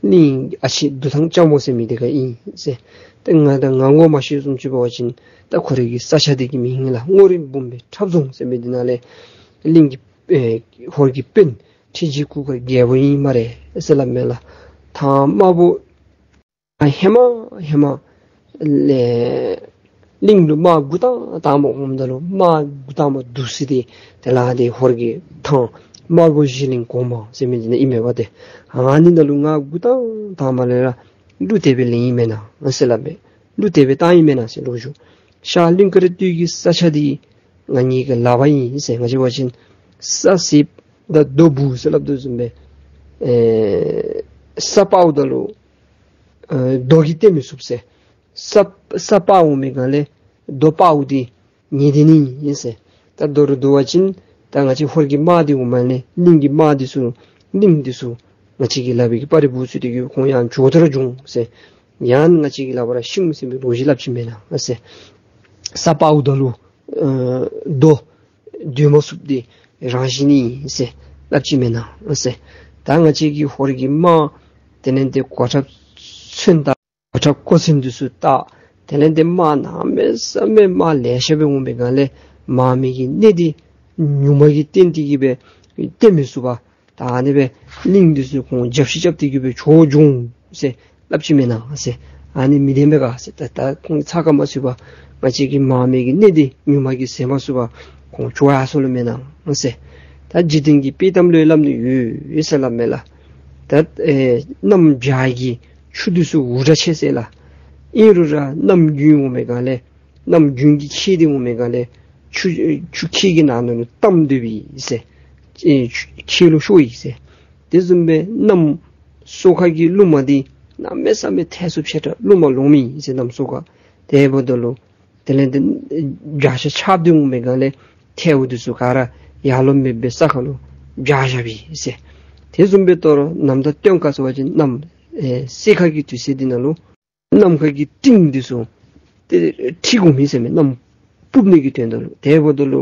གླིང་ཨ་ཕྱི་འདུ་ཐང་ལྕགས་མོ་ཟེར་མི་འདི་ཁར་ཨིན་ཟེར། ཏེ་ང་ད་ང་ངོ་མ་ཤེས་བཟུམ་ཅིག་འབད་བ་ཅིན་ད་ཁོ་རའི་གི་ས་ཆ་འདི་གི་མིང་ཨིན་ལགས། སྔོ་རིང་འབུམ་པའི་འཁྲབ་རྫོང་ཟེར་མི་འདི་ནང་ལས་གླིང་གི་ཨེ་ཧོར་གྱི་དཔོན་ཁྲི་འཇིགས་གུར་དཀར་རྒྱལ་པོ་ཨིན་སྨ་རེ་ཟེར་སླབ་མས་ལགས། ཐང་དམར་པོ་ཧེ་མ་ཧེ་མ་ལས་གླིང་ལུ་དམག་འགོ་དང་དང་པ་འོངམ་ད་ལུ་དམག་འགོ་དང་པ་བསྡུ་ས་འདི་དེ་ལས་ཏེ་ཧོར་གྱི་ཐང་དམར་པོ་གཞི་གླིང་གོང་མ་ཟེར་མི་འདི་ནང་ཨིན་མས་པ་ཏེ། ཨ་ནི་ནང་ལུ་དམག་འགོ་དང་དང་པ་ལས་ར་གླུ་དེ་སྦེ་ལེན་ཡི་མེན་ན་ཟེར་སླབ་མས། གླུ་དེ་སྦེ་བཏང་ཡི་མེན་ན་ཟེར་ལོ་རྒྱུས། ཤར་གླིང་དཀར་སྟོད་ཀྱི་ས་ཆ་འདི་ང་གཉིས་ཀྱི་ལག་པར་ཨིན་ཟེར། ང་བཅས་འབད་བ་ཅིན་ས་སེརཔོ་དང་རྡོ་སྦུག་ཟེར་སླབ་དོ་བཟུམ་སྦེ་ཨེ་ས་སྤརཝ་ད་ལུ་ཨེ་རྡོ་གིས་བཏེག་མི་ཚུགས་ཟེར། ས་ས་སྤར་འོང་མི་སྒང་ལས་རྡོ་སྤརཝ་འདི་ངེ་གི་འདི་ནི་ཨིན་ཟེར། ད་མདོར་བསྡུ་བ་ཅིན་ད་ང་བཅས་ཧོར་གྱི་དམག་འདི་འོངམ་ལས་གླིང་གི་དམག་འདི་ཚུ་གླིང་འདི་ཚུ་ང་བཅས་ཀྱི་ལག་པའི་གི་སྤར་རི་སྦུག་ཚུ་འདི་གིས་ཁོང་ཡང་བྱོག་སྟེ་ར་འགྱོ་འོང་ཟེར། ཡང་ང་བཅས་ཀྱི་ལག་པར་ར་ཤི་འོང་ཟེར་མི་ལོ་རྒྱུས་སླབ་ཅི་མེན་ན་ཟེར། ས་སྤརཝ་ད་ལུ་ཨེ་རྡོ་སྡོད་མ་ཚུགསཔ་འདི་རང་བཞིན་ཨིན་ཟེར་སླབ་ཅི་མེན་ན་ཟེར། ད་ ད་ང་བཅས་ཀྱི་ཧོར་གྱི་དམག་དེ་ལས་ཏེ་གོ་ཁྲབ་ཚོན་བཏགས། གོ་ཁྲབ་གོ་མཚོན་འདི་ཚུ་བཏགས། དེ་ལས་ཏེ་དམག་གནམ་མེད་ས་མེད་དམག་ལེ་ཤ་སྦེ་འོང་པའི་སྒང་ལས་དམག་མི་གི་སྣེ་འདི་ཉུང་མ་གིས་བསྟན་ཏེ་གི་སྦེ་བསྟན་མི་ཚུགས་པར་ད་ཨ་ནི་སྦེ་གླིང་འདི་ཚུ་ཁོང་རྒྱབ་ཤིག་རྐྱབ་སྟེ་གི་སྦེ་བྱོག་འགྱོ་འོང་ཟེར་སླབ་ཅི་མེན་ན་ཟེར། ཨ་ནི་མི་བདེན་པས་ག་ཟེར། ད་ད་ཁོང་ཚ་ཁ་མ་ཚུད་པར་ང་བཅས་ཀྱི་དམག་མི་གི་སྣེ་འདི་ཉུང་མ་གིས་ཟིན་མ་ཚུགས་པར་ཁོང་བྱོག་ཡར་སོ་ལོ་མེན་ན་ཟེར། ད་འཇིག་རྟེན་གྱི་དཔྱེ་གཏམ་ལུ་སླབ་ནི་ཡོད་ཟེར་སླབ་མས་ལགས། ད་ཨེ་གནམ་བྱཱར་གྱི་ཆུ་འདི་ཚུ་འུར་སྒྲ་ཆེ་ཟེར་ལགས། ཨིན་རུང་ར་གནམ་དགུན་འོང་པའི་སྒང་ལས་གནམ་དགུན་གྱི་ཁྱེགས་འདི་འོང་པའི་སྒང་ལས་ཆུ་ཆུ་ཁྱེགས་ཀྱི་ནང་ན་ལུ་གཏམས་སྡོད་པས་ཟེར། ཨེ་ཆུ་ཁྱེགས་ལུ་ཤོར་ཡི་ཟེར། དེ་བཟུམ་སྦེ་གནམ་སོ་ཁ་གི་རླུང་མ་འདི་གནམ་མེད་ས་མེད་ཐལ་སོ་ཆེ་དྲགས་རླུང་མ་ལོང་མི་ཨིན་ཟེར་གནམ་སོ་ཁ། དེ་འབདཝ་ད་ལུ་དེ་ལས་ཏེ་བྱ་ཤ་ཆརཔ་འདི་འོང་པའི་སྒང་ལས་ཐལཝ་འདི་ཚུ་ག་ར་ཡར་ལོང་མེདཔ་སྦེ་ས་ཁ་ལུ་བྱ་བཞག་པས་ཟེར། དེ་བཟུམ་སྦེ་ད་རུང་ནམ་ཟླ་སྟོན་ཁ་ཟེར་བ་ཅིན་གནམ་ཨེ་སེར་ཁ་གི་དུས་ཚོད་འདི་ནང་ལུ་ནམ་མཁའ་གི་སྤྲིན་འདི་ཚུ་ཏེ་འཁྲིགས་འོང་མས་ཟེར་མས། གནམ་སྤུབ་ནི་གི་དོན་དག་ལུ། དེ་འབདཝ་ད་ལུ་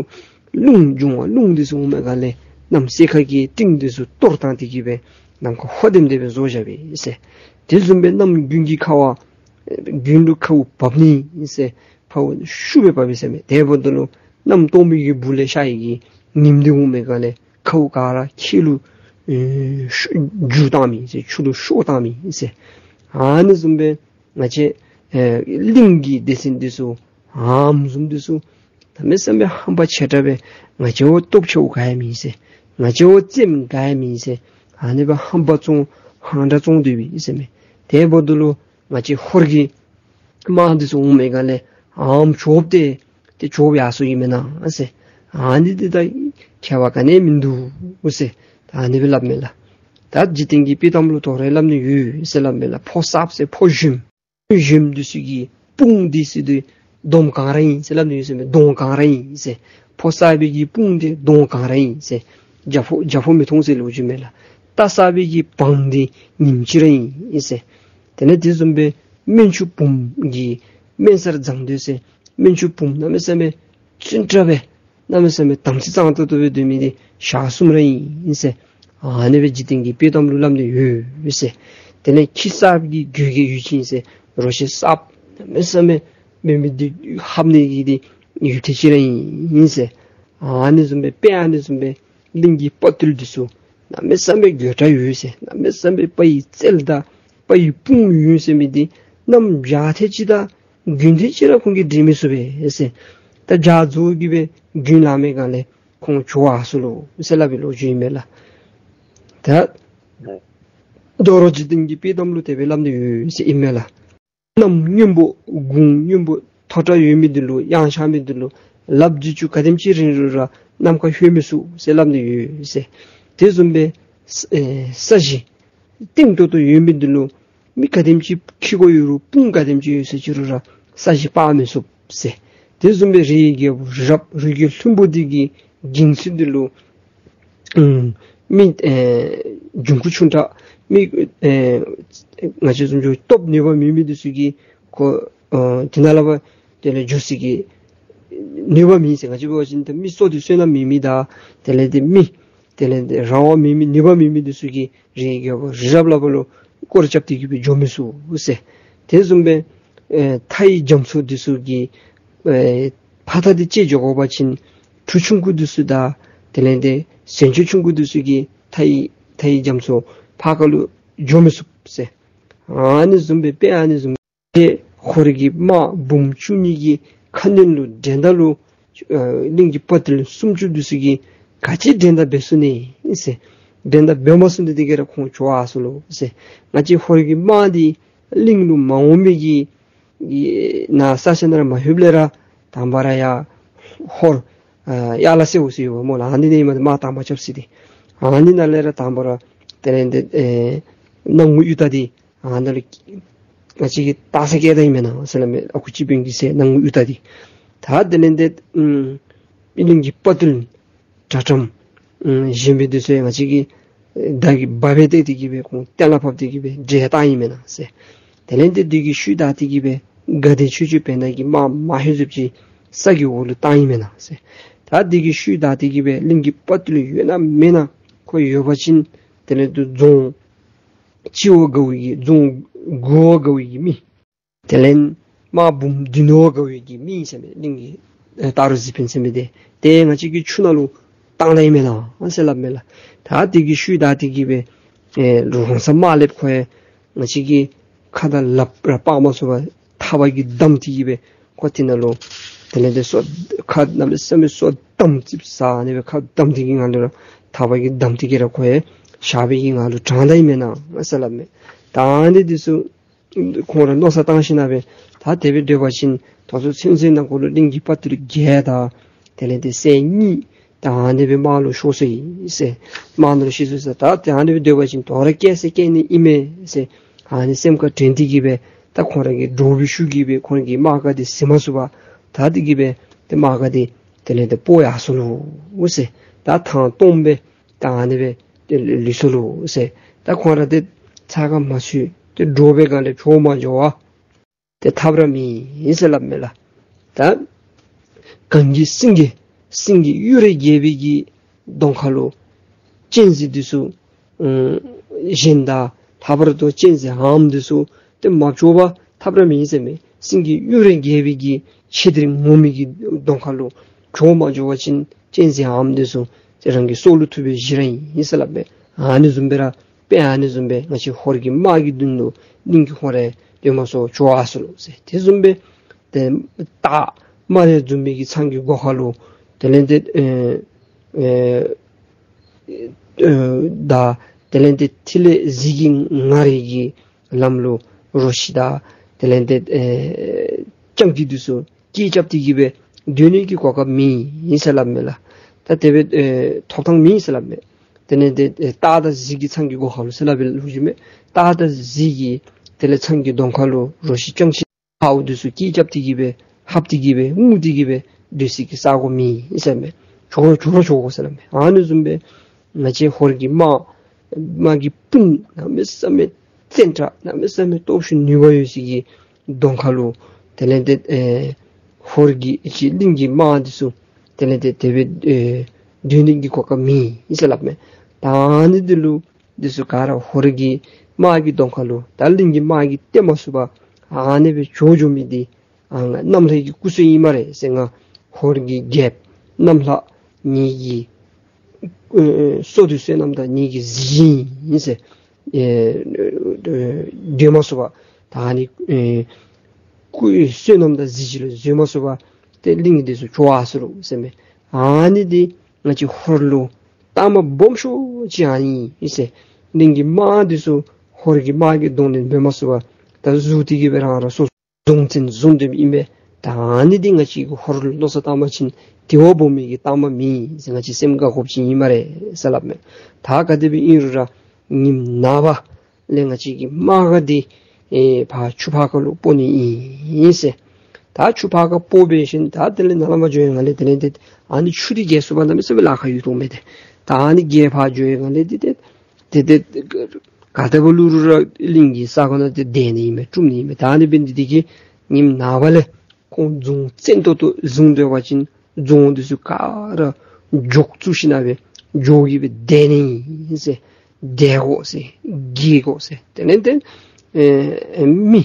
རླུང་འབྱུང་བ་རླུང་འདི་ཚུ་འོང་པའི་སྒང་ལས་གནམ་སེར་ཁ་གི་སྤྲིན་འདི་ཚུ་གཏོར་བཏང་སྟེ་གི་སྦེ་ནམ་མཁའ་ཧོ་ལྡེམ་ལྡེམ་སྦེ་བཟོ་བཞག་པས་ཟེར། དེ་བཟུམ་སྦེ་གནམ་དགུན་གྱི་ཁ་བ་དགུན་ལུ་ཁཝ་འབབ་ནི་ཨིན་ཟེར། ཁཝ་ཤུགས་སྦེ་འབབ་ཨིན་ཟེར་མས། དེ་འབདཝ་ད་ལུ་གནམ་སྟོངམ་གི་སྦུག་ལས་ཤར་ཡི་གི་ཉིམ་འདི་འོང་པའི་སྒང་ལས་ཁཝ་ག་ར་ཁྱེགས་ལུ་ཨེ་ཤོ་འགྱུར་བཏང་མི་ཨིན་ཟེར། ཆུ་ལུ་ཤོར་བཏང་མི་ཨིན་ཟེར། ཨ་ནི་བཟུམ་སྦེ་ང་བཅས་ཨེ་གླིང་གི་སྡེ་ཚན་འདི་ཚུ་ཨམ་བཟུམ་འདི་ཚུ་གནམ་མེད་ས་མེད་ཧམ་པ་ཆེ་དྲགས་སྦེ་ང་བཅས་འོ་སྟོབས་ཆེཝ་ག་ཡང་མེད་ཟེར། ང་བཅས་འོ་རྩེདམོ་ག་ཡང་མེད་ཟེར། ཨ་ནི་སྦེ་ཧམ་པ་བཙོང་ཧང་སྒྲ་བཙོང་སྡོད་པས་ཟེར་མས། དེ་འབདཝ་ད་ལུ་ང་བཅས་ཧོར་གྱི་དམག་འདི་ཚུ་འོང་པའི་སྒང་ལས་ཨམ་བྱོགཔ་སྟེ་ཏེ་བྱོག་ཡར་སོ་ཡི་མེན་ན་ཟེར། ཨ་ནི་འདི་ད་ཁྱད་པར་ག་ནི་ཡང་མིན་འདུག་ཟེར། ད་ཨ་ནི་སྦེ་སླབ་མས་ལགས། ད་འཇིག་རྟེན་གྱི་དཔྱེ་གཏམ་ལུ་དོ་རུང་སླབ་ནི་ཡོད་ཟེར་སླབ་མས་ལགས། ཕོ་གསརཔ་ཟེར་ཕོ་གཞོནམ། གཞོནམ་འདི་ཚུ་གི་དཔུང་འདི་ཟེར་དུས་གདོང་གང་ར་ཨིན་ཟེར་སླབ་ནི་ཡོད་ཟེར་མས། གདོང་གང་ར་ཨིན་ཟེར། ཕོ་གསར་པའི་གི་དཔུང་འདི་གདོང་གང་ར་ཨིན་ཟེར། རྒྱ་ཕོ་རྒྱ་ཕོ་མི་མཐོང་ཟེར་ལོ་རྒྱུས་མས་ལགས། རྟ་གསར་པའི་གི་བང་འདི་ཉིམ་གཅིག་ར་ཨིན་ཟེར། དེ་ལས་དེ་བཟུམ་སྦེ་སྨན་ཆུང་བུམོ་གི་སྨན་སར་བརྫངས་སྡོད་ཟེར། སྨན་ཆུང་བུམོ་གནམ་མེད་ས་མེད་བཙུན་དྲགས་སྦེ་གནམ་མེད་ས་མེད་དམ་ཚིག་གཙང་ཏོག་ཏོ་སྦེ་སྡོད་མི་འདི་ཞག་གསུམ་ར་ཨིན་ཟེར། ཨ་ནི་སྦེ་འཇིག་རྟེན་གྱི་དཔྱེ་གཏམ་ལུ་སླབ་ནི་ཡོད་ཟེར། དེ་ལས་ཁྱི་གསརཔ་གི་རྒོད་ཀྱི་ཡུལ་ཅན་ཟེར། རོ་ཁྱི་གསརཔ་གནམ་མེད་ས་མེད་མི་མི་འདི་ཧབ་ནི་གི་འདི་ཡུལ་ཐེངས་གཅིག་ར་ཨིན་ཟེར། ཨ་ནི་བཟུམ་སྦེ་དཔེ་ཨ་ནི་བཟུམ་སྦེ་གླིང་གི་དཔའ་རྟུལ་འདི་ཚུ་གནམ་མེད་ས་མེད་རྒོད་དྲགས་ཡོད་ཟེར། གནམ་མེད་ས་མེད་དཔའ་ཡི་རྩལ་དང་དཔའ་ཡི་དཔུང་ཡོད་ཟེར་མི་འདི་གནམ་བྱཱར་ཐེངས་གཅིག་དང་དགུན་ཐེངས་གཅིག་ར་ཁོང་གིས་འགྲན་མི་ཚུགས་པས་ཟེར། ད་བྱཱར་རྫོགས་ཀྱི་སྦེ་དགུན་ལང་པའི་སྒང་ལས་ཁོང་བྱོག་ཡར་སོ་ལོ་ཟེར་སླབ་པའི་ལོ་རྒྱུས་ཨིན་མས་ལགས། ད་དོ་རུང་འཇིག་རྟེན་གྱི་དཔྱེ་གཏམ་ལུ་དེ་སྦེ་སླབ་ནི་ཡོད་ཟེར་ཨིན་མས་ལགས། གནམ་སྔོན་པོ་དགུང་སྔོན་པོ་མཐོ་དྲགས་ཡོད་མི་འདི་ལུ་གཡང་ཆགས་མི་འདི་ལུ་ལགཔ་བརྒྱད་ཅུ་ག་དེམ་ཅིག་རིང་རུང་ར་ནམ་མཁའ་ལྷོད་མི་ཚུགས་ཟེར་སླབ་ནི་ཡོད་ཟེར། དེ་བཟུམ་སྦེ་ས་ཨེ་ས་གཞི་གཏིང་ཏོག་ཏོ་ཡོད་མི་འདི་ལུ་མི་ག་དེམ་ཅིག་འཁྱིད་དགོཔ་ཡོད་རུང་དཔུང་ག་དེམ་ཅིག་ཡོད་ཟེར་ཅི་རུང་ར་ས་གཞི་སྤར་མི་ཚུགས་ཟེར། དེ་བཟུམ་སྦེ་རིའི་རྒྱལ་པོ་རི་རབ་རི་རྒྱལ་ལྷུན་པོ་འདི་གི་འགྱིང་ཚུལ་འདི་ལུ་ཨམ་མི་ཨེ་འབྱུང་ཁུངས་ཆུང་དྲགས་མི་ཨེ་ང་བཅས་བཟུམ་ཅིག་སྟོབས་ནུས་པ་མེད་མི་འདི་ཚུ་གིས་ཁོ་ཨ་དེ་ནང་ལས་ཕར་དེ་ལས་འགྱོ་ས་གི་ནུས་པ་མེད་ཟེར། ང་བཅས་འབད་བ་ཅིན་ད་མི་སྲོག་འདི་བསོད་ནམས་མེད་མི་དང་དེ་ལས་ཏེ་མི་དེ་ལས་ཏེ་རང་དབང་མེད་མི་ནུས་པ་མེད་མི་འདི་ཚུ་གིས་རིའི་རྒྱལ་པོ་རི་རབ་ལ་ཕར་ལུ་སྐོར་ར་རྐྱབ་སྟེ་གི་སྦེ་འགྱོ་མི་ཚུགས་ཟེར། དེ་བཟུམ་སྦེ་ཨེ་མཐའི་རྒྱ་མཚོ་འདི་ཚུ་གི་ཨེ་ཕར་ད་འདི་བཅད་འགྱོ་དགོ་པ་ཅིན་གྲུ་ཆུང་ཀུ་འདི་ཚུ་དང་དེ་ལས་ཏེ་ཟན་ཆུང་ཆུང་ཀུ་འདི་ཚུ་གིས་མཐའི་མཐའི་རྒྱ་མཚོ་ཕར་ཁ་ལུ་འགྱོ་མི་ཚུགས་ཟེར། ཨ་ནི་བཟུམ་སྦེ་དཔེ་ཨ་ནི་བཟུམ་སྦེ་ཧོར་གྱི་དམག་འབུམ་བཅུ་གཉིས་ཀྱི་ཁ་གནོན་ལུ་འགྲན་ཟླ་ལུ་ཨ་གླིང་གི་དཔའ་རྟུལ་སུམ་ཅུ་འདི་ཚུ་གིས་ག་ཅི་འགྲན་ཟླ་འབད་ཚུགས་ནི་ཟེར། འགྲན་ཟླ་འབད་མ་ཚུགས་ནི་འདི་གིས་ར་ཁོང་བྱོག་ཡར་སོ་ལོ་ཟེར། ང་བཅས་ཧོར་གྱི་དམག་འདི་གླིང་ལུ་མ་འོང་མི་གི་ནཱ་ས་ཆ་ནང་ར་མ་ལྷོདཔ་ལས་ར་དང་པ་ར་ཡར་ཧོར་ཨ་ཡར་ལ་སེ་འོ་ཟེར་ཡོདཔ་སྨོ་ལགས། ཨ་ནི་ནང་མར་དམག་དང་པ་རྐྱབ་ས་འདི། ཨ་ནི་ནང་ལས་ར་དང་པ་ར་དེ་ལས་ཏེ་ཨེ་སྣང་ངུ་གཡུ་སྟག་འདི་ཨ་ནཱ་ལུ་ང་བཅས་ཀྱི་སྟག་ཚང་སྐད་དང་ཨིན་མེན་ན་ཟེར་སླབ་མས། ཨ་ཁུ་སྤྱི་དཔོན་གྱི་སྲས་སྣང་ངུ་གཡུ་སྟག་འདི། ད་དེ་ལས་ཏེ་ཨམ་མི་གླིང་གི་དཔའ་རྟུལ་དྲག་དྲགས་ཨམ་གཞན་པའི་འདི་ཚུ་ཡང་ང་བཅས་ཀྱིས་ཨེ་མདའ་གི་འབའ་སྦེ་བཏེག་སྟེ་གི་སྦེ་ཁོང་གཏན་ལ་ཕབ་སྟེ་གི་སྦེ་བསྒྲལ་བཏང་ཡི་མེན་ན་ཟེར། དེ་ལས་ཏེ་འདི་གི་ཤུལ་བདའ་སྟེ་གི་སྦེ་དགའ་ལྡན་ཆོས་སྐྱོང་བེར་ནག་གི་དམག་མ་ཧེ་ཟུབ་ཅིག་ས་གི་འོག་ལུ་བཏང་ཡི་མེན་ན་ཟེར། ད་འདི་གི་ཤུལ་བདའ་སྟེ་གི་སྦེ་གླིང་གི་དཔའ་རྟུལ་ཡོད་ན་མེན་ན་ཁོ་ཡོད་པ་ཅིན་ དེ་ལས་དུ་རྫོང་སྤྱི་བོ་དགའ་བའི་གི་རྫོང་དགུ་བོ་དགའ་བའི་གི་མི། དེ་ལས་དམག་འབུམ་བདུན་བོ་དགའ་བའི་གི་མི་ཟེར་མས། གླིང་གི་ཨེ་སྟག་རོང་གཟིག་འཕེན་ཟེར་མི་དེ་དེ་ང་བཅས་ཀྱི་ཆུ་ནང་ལུ་བཏང་ད་ཡི་མེན་ན་ཟེར་སླབ་མས་ལགས། ད་དེ་གི་ཤུལ་ད་དེ་གི་སྦེ་ཨེ་རོང་ཚ་དམར་ལེབ་ཁོ་ཡང་ང་བཅས་ཀྱི་ཁ་དང་ལགཔ་ར་སྤར་མ་ཚུགས་པར་ཐག་པ་གིས་བསྡམས་ཏེ་གི་སྦེ་ཁོ་དེ་ནང་ལུ་དེ་ལས་དེ་སོ་ཁ་གནམ་མེད་ས་མེད་སོ་བསྡམས་ཙིགཔ་ཟ་ནི་སྦེ་ཁ་བསྡམས་ཏེ་གི་ང་ལུ་ར་ཐག་པ་གིས་བསྡམས་ཏེ་གི་ར་ཁོ་ཡང་ཞག་པའི་གི་ང་ལུ་དྲངས་ད་ཡི་མེན་ན་ཟེར་སླབ་མས། ད་ཨ་ནི་དེ་ཚུ་ཁོང་ར་མནོ་བསམ་བཏང་ཞིན་ན་སྦེ་ད་དེ་སྦེ་སྡོད་པ་ཅིན་ད་ཚུན་ཚོད་ཚུན་ཚོད་ནང་འཁོད་ལུ་གླིང་གི་དཔའ་ཐུལ་བརྒྱད་དང་དེ་ལས་དེ་སྲས་གཉིས་ད་ཨ་ནི་སྦེ་དམག་ལུ་ཤོར་སོ་ཡི་ཟེར། དམག་ནང་ལུ་ཤི་སོ་ཡི་ཟེར། ད་དེ་ཨ་ནི་སྦེ་སྡོད་པ་ཅིན་དོ་རུང་སྐྱེལ་ས་སྐྱེལ་ནི་ཨིན་མས་ཟེར། ཨ་ནི་སེམས་ཁར་དྲན་ཏེ་གི་སྦེ་ད་ཁོང་ར་གི་འདྲོག་པའི་ཤུགས་ཀྱིས་སྦེ་ཁོང་གི་དམག་སྒར་དེ་གཟིགས་མ་ཚུགས་པར་ད་དེ་གི་སྦེ་དེ་དམག་སྒར་དེ་དེ་ལས་དེ་སྤོ་ཡར་སོ་ལོ་ཟེར། ད་ཐང་སྟོངམ་སྦེ་ད་ཨ་ནི་སྦེ་དེ་ལུས་སོ་ལོ་ཟེར། ད་ཁོང་ར་དེ་ཚ་ཁ་མ་ཚུད་དེ་འདྲོག་པའི་སྒང་ལས་བྱོག་མ་འགྱོ་བར་དེ་ཐབས་ར་མེད་ཟེར་སླབ་མས་ལགས། ད་གངས་ཀྱི་སེང་གེ་སེང་གེ་གཡུ་རལ་རྒྱས་པའི་གི་གདོང་ཁ་ལུ་གཅན་གཟན་འདི་ཚུ་ཨ་གཞན་དང་ལྷག་པར་དུ་གཅན་གཟན་འམ་འདི་ཚུ་དེ་མ་བྱོག་པར་ཐབས་ར་མེད་ཟེར་མས། སེང་གེ་གཡུ་རལ་རྒྱས་པའི་གི་ཆེ་དེ་ངུར་སྨྲིག་གི་གདོང་ཁ་ལུ་བྱོག་མ་འགྱོ་བ་ཅིན་གཅན་གཟན་འམ་འདི་ཚུ་དེ་རང་གི་སྲོག་ལུ་ཐུག་པའི་གཞི་ར་ཨིན་ཟེར་སླབ་མས། ཨ་ནི་བཟུམ་སྦེ་ར་དཔེ་ཨ་ནི་བཟུམ་སྦེ་ང་བཅས་ཧོར་གྱི་དམག་གི་མདུན་ལུ་གླིང་གི་ཁོང་ར་སྡོད་མ་ཚུགས་བྱོག་ཡར་སོ་ལོ་ཟེར། དེ་བཟུམ་སྦེ་དེ་སྟག་དམར་ཡག་འཛུམ་པའི་གི་ཚང་གི་སྒོ་ཁ་ལུ་དེ་ལས་དེ་ཨེ་ཨེ་ཨེ་ད་དེ་ལས་དེ་ཐིག་ལེ་གཟིག་གི་ང་རའི་གི་ལམ་ལུ་རོ་ཁྱི་དང་དེ་ལས་དེ་ཨེ་སྤྱང་ཀི་འདི་ཚུ་སྐད་རྐྱབ་སྟེ་གི་སྦེ་སྡོད་ནི་གི་གོ་སྐབས་མེད་ཟེར་སླབ་མས་ལགས། ད་དེ་སྦེ་ཨེ་ཐོབ་ཐང་མེད་ཟེར་སླབ་མས། དེ་ལས་དེ་ཨེ་སྟག་དང་གཟིག་གི་ཚང་གི་སྒོ་ཁ་ལུ་ཟེར་སླབ་པའི་ལོ་རྒྱུས་མས། སྟག་དང་གཟིག་གི་དེ་ལས་ཚང་གི་གདོང་ཁ་ལུ་རོ་ཁྱི་སྤྱང་ཀི་ཕརཝ་འདི་ཚུ་སྐད་རྐྱབ་སྟེ་གི་སྦེ་ཧབ་སྟེ་གི་སྦེ་ངུ་སྟེ་གི་སྦེ་སྡོད་སའི་གི་ས་གོ་མེད་ཟེར་མས། བྱོག་རོགས་བྱོག་རོགས་བྱོག་རོགས་ཟེར་སླབ་མས། ཨ་ནི་བཟུམ་སྦེ་ང་བཅས་ཧོར་གྱི་དམག་དམག་གི་དཔུང་གནམ་མེད་ས་མེད་བཙན་དྲགས་གནམ་མེད་ས་མེད་སྟོབས་ཤུགས་ནུས་པ་ཡོད་སའི་གི་གདོང་ཁ་ལུ་དེ་ལས་དེ་ཨེ་ཧོར་གྱི་ཅིག་གླིང་གི་དམག་འདི་ཚུ་དེ་ལས་དེ་དེ་སྦེ་ཨེ་སྡོད་ནི་གི་གོ་སྐབས་མེད་ཟེར་སླབ་མས། ད་ཨ་ནི་འདི་ལུ་འདི་ཚུ་ག་ར་ཧོར་གྱི་དམག་གི་གདོང་ཁ་ལུ་ད་གླིང་གི་དམག་གིས་སྟོན་མ་ཚུགས་པར་ཨ་ནི་སྦེ་བྱོག་འགྱོ་མི་འདི་ཨ་ང་གནམ་ལྷ་གི་སྐུ་སྲས་ཨིན་སྨ་རེ་ཟེར། ང་ཧོར་གྱི་རྒྱལཔོ་གནམ་ལྷ་ངེ་གི་ཨེ་སོ་འདི་བསོད་ནམས་དང་ངེ་གི་གཟི་བརྗིད་ཨིན་ཟེར། ཨེ་སྡོད་མ་ཚུགས་པར་ད་ཨ་ནི་ཨེ་སྐུ་བསོད་ནམས་དང་གཟི་བརྗིད་ལུ་བཟོད་མ་ཚུགས་པར་ཏེ་གླིང་འདི་ཚུ་བྱོག་ཡར་སོ་ལོ་ཟེར་མས། ཨ་ནི་འདི་ང་བཅས་ཧོར་ལུ་ལྟག་མ་སྦོམ་ཤོས་ཅིག་ཨ་ནི་ཨིན་ཟེར། གླིང་གི་དམག་འདི་ཚུ་ཧོར་གྱི་དམག་གི་གདོང་ལེན་འབད་མ་ཚུགས་པར་ད་ཟུར་ཏེ་གི་སྦེ་རང་རང་སོ་སོ་རྫོང་བཙན་བཟུང་སྡོདཔ་ཨིན་པས། ད་ཨ་ནི་འདི་ང་བཅས་ཀྱིས་ཧོར་ལུ་མནོ་བསམ་བཏང་པ་ཅིན་དེ་བ་སྦོམ་མི་གི་ལྟག་མ་མེད་ཟེར། ང་བཅས་སེམས་དགའ་དགོཔ་ཅིག་ཨིན་སྨ་རེ་ཟེར་སླབ་མས། ད་ག་དེ་སྦེ་ཨིན་རུང་ར་ཉིནམ་ནངས་པ་ལས་ང་བཅས་ཀྱི་དམག་སྒར་འདི་ཨེ་ཕར་ཆུ་ཕར་ཁ་ལུ་སྤོ་ནི་ཨིན་ཟེར། ད་ཆུ་ཕར་ཁ་སྤོ་སྦེ་ཞིནམ་ད་དེ་ལས་ནཱ་ལས་མར་འགྱོ་ཡི་ག་ལས་དེ་ལས་དེ་ཨ་ནི་ཆུ་འདི་བརྒལ་ཚུགས་པར་གནམ་མེད་ས་མེད་ལཱ་ཁག་ཡོད་དོ་མས་ཏེ། ད་ཨ་ནི་བརྒལ་ཕར་འགྱོ་ཡི་ག་ལས་དེ་དེ་དེ་དེ་ག་དེ་སྦེ་ལུས་རུང་ར་གླིང་གི་ས་གོ་ནང་དེ་བསྡད་ནི་ཨིན་མས། སྲུང་ནི་ཨིན་མས། ད་ཨ་ནི་འབད་ནི་འདི་གིས་ཉིནམ་ནངས་པ་ལས་ཁོང་རྫོང་བཙན་ཏོག་ཏོ་བཟུང་སྡོད་པ་ཅིན་རྫོང་འདི་ཚུ་ག་ར་རྒྱོག་བཙུགས་ཞིནམ་སྦེ་རྒྱོག་གི་སྦེ་བསྡད་ནི་ཨིན་ཟེར། བསྡད་དགོ་ཟེར། བསྡད་དགོ་ཟེར། དེ་ལས་དེ་ཨེ་མི་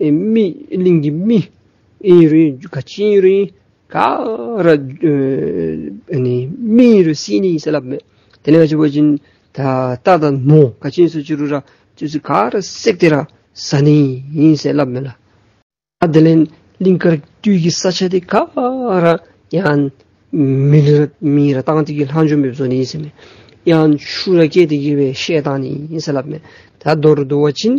ཨེ་མི་གླིང་གི་མི་ཨིན་རུང་ག་ཅི་ཨིན་རུང་ག་ར་ཨེ་ཨ་ནི་མི་ཨིན་རུང་བསད་ནི་ཨིན་ཟེར་སླབ་མས། དེ་ལས་ང་བཅས་འབད་བ་ཅིན་ད་རྟ་དང་ནོར་ག་ཅི་ཨིན་ཟེར་ཅི་རུང་ར་འདི་ཚུ་ག་ར་བསད་དེ་ར་ཟ་ནི་ཨིན་ཟེར་སླབ་མས་ལགས། ཨ་དེ་ལས་གླིང་དཀར་སྟོད་ཀྱི་ས་ཆ་འདི་ག་ར་ཡང་མེ་ར་མེ་ར་བཏང་སྟེ་གི་ལྷག་མཇུག་མེདཔ་བཟོ་ནི་ཨིན་ཟེར་མས། ཡང་ཆུ་ར་བསྐྱལ་ཏེ་གི་སྦེ་བཤལ་བཏང་ནི་ཨིན་ཟེར་སླབ་མས། ད་མདོར་བསྡུ་བ་ཅིན་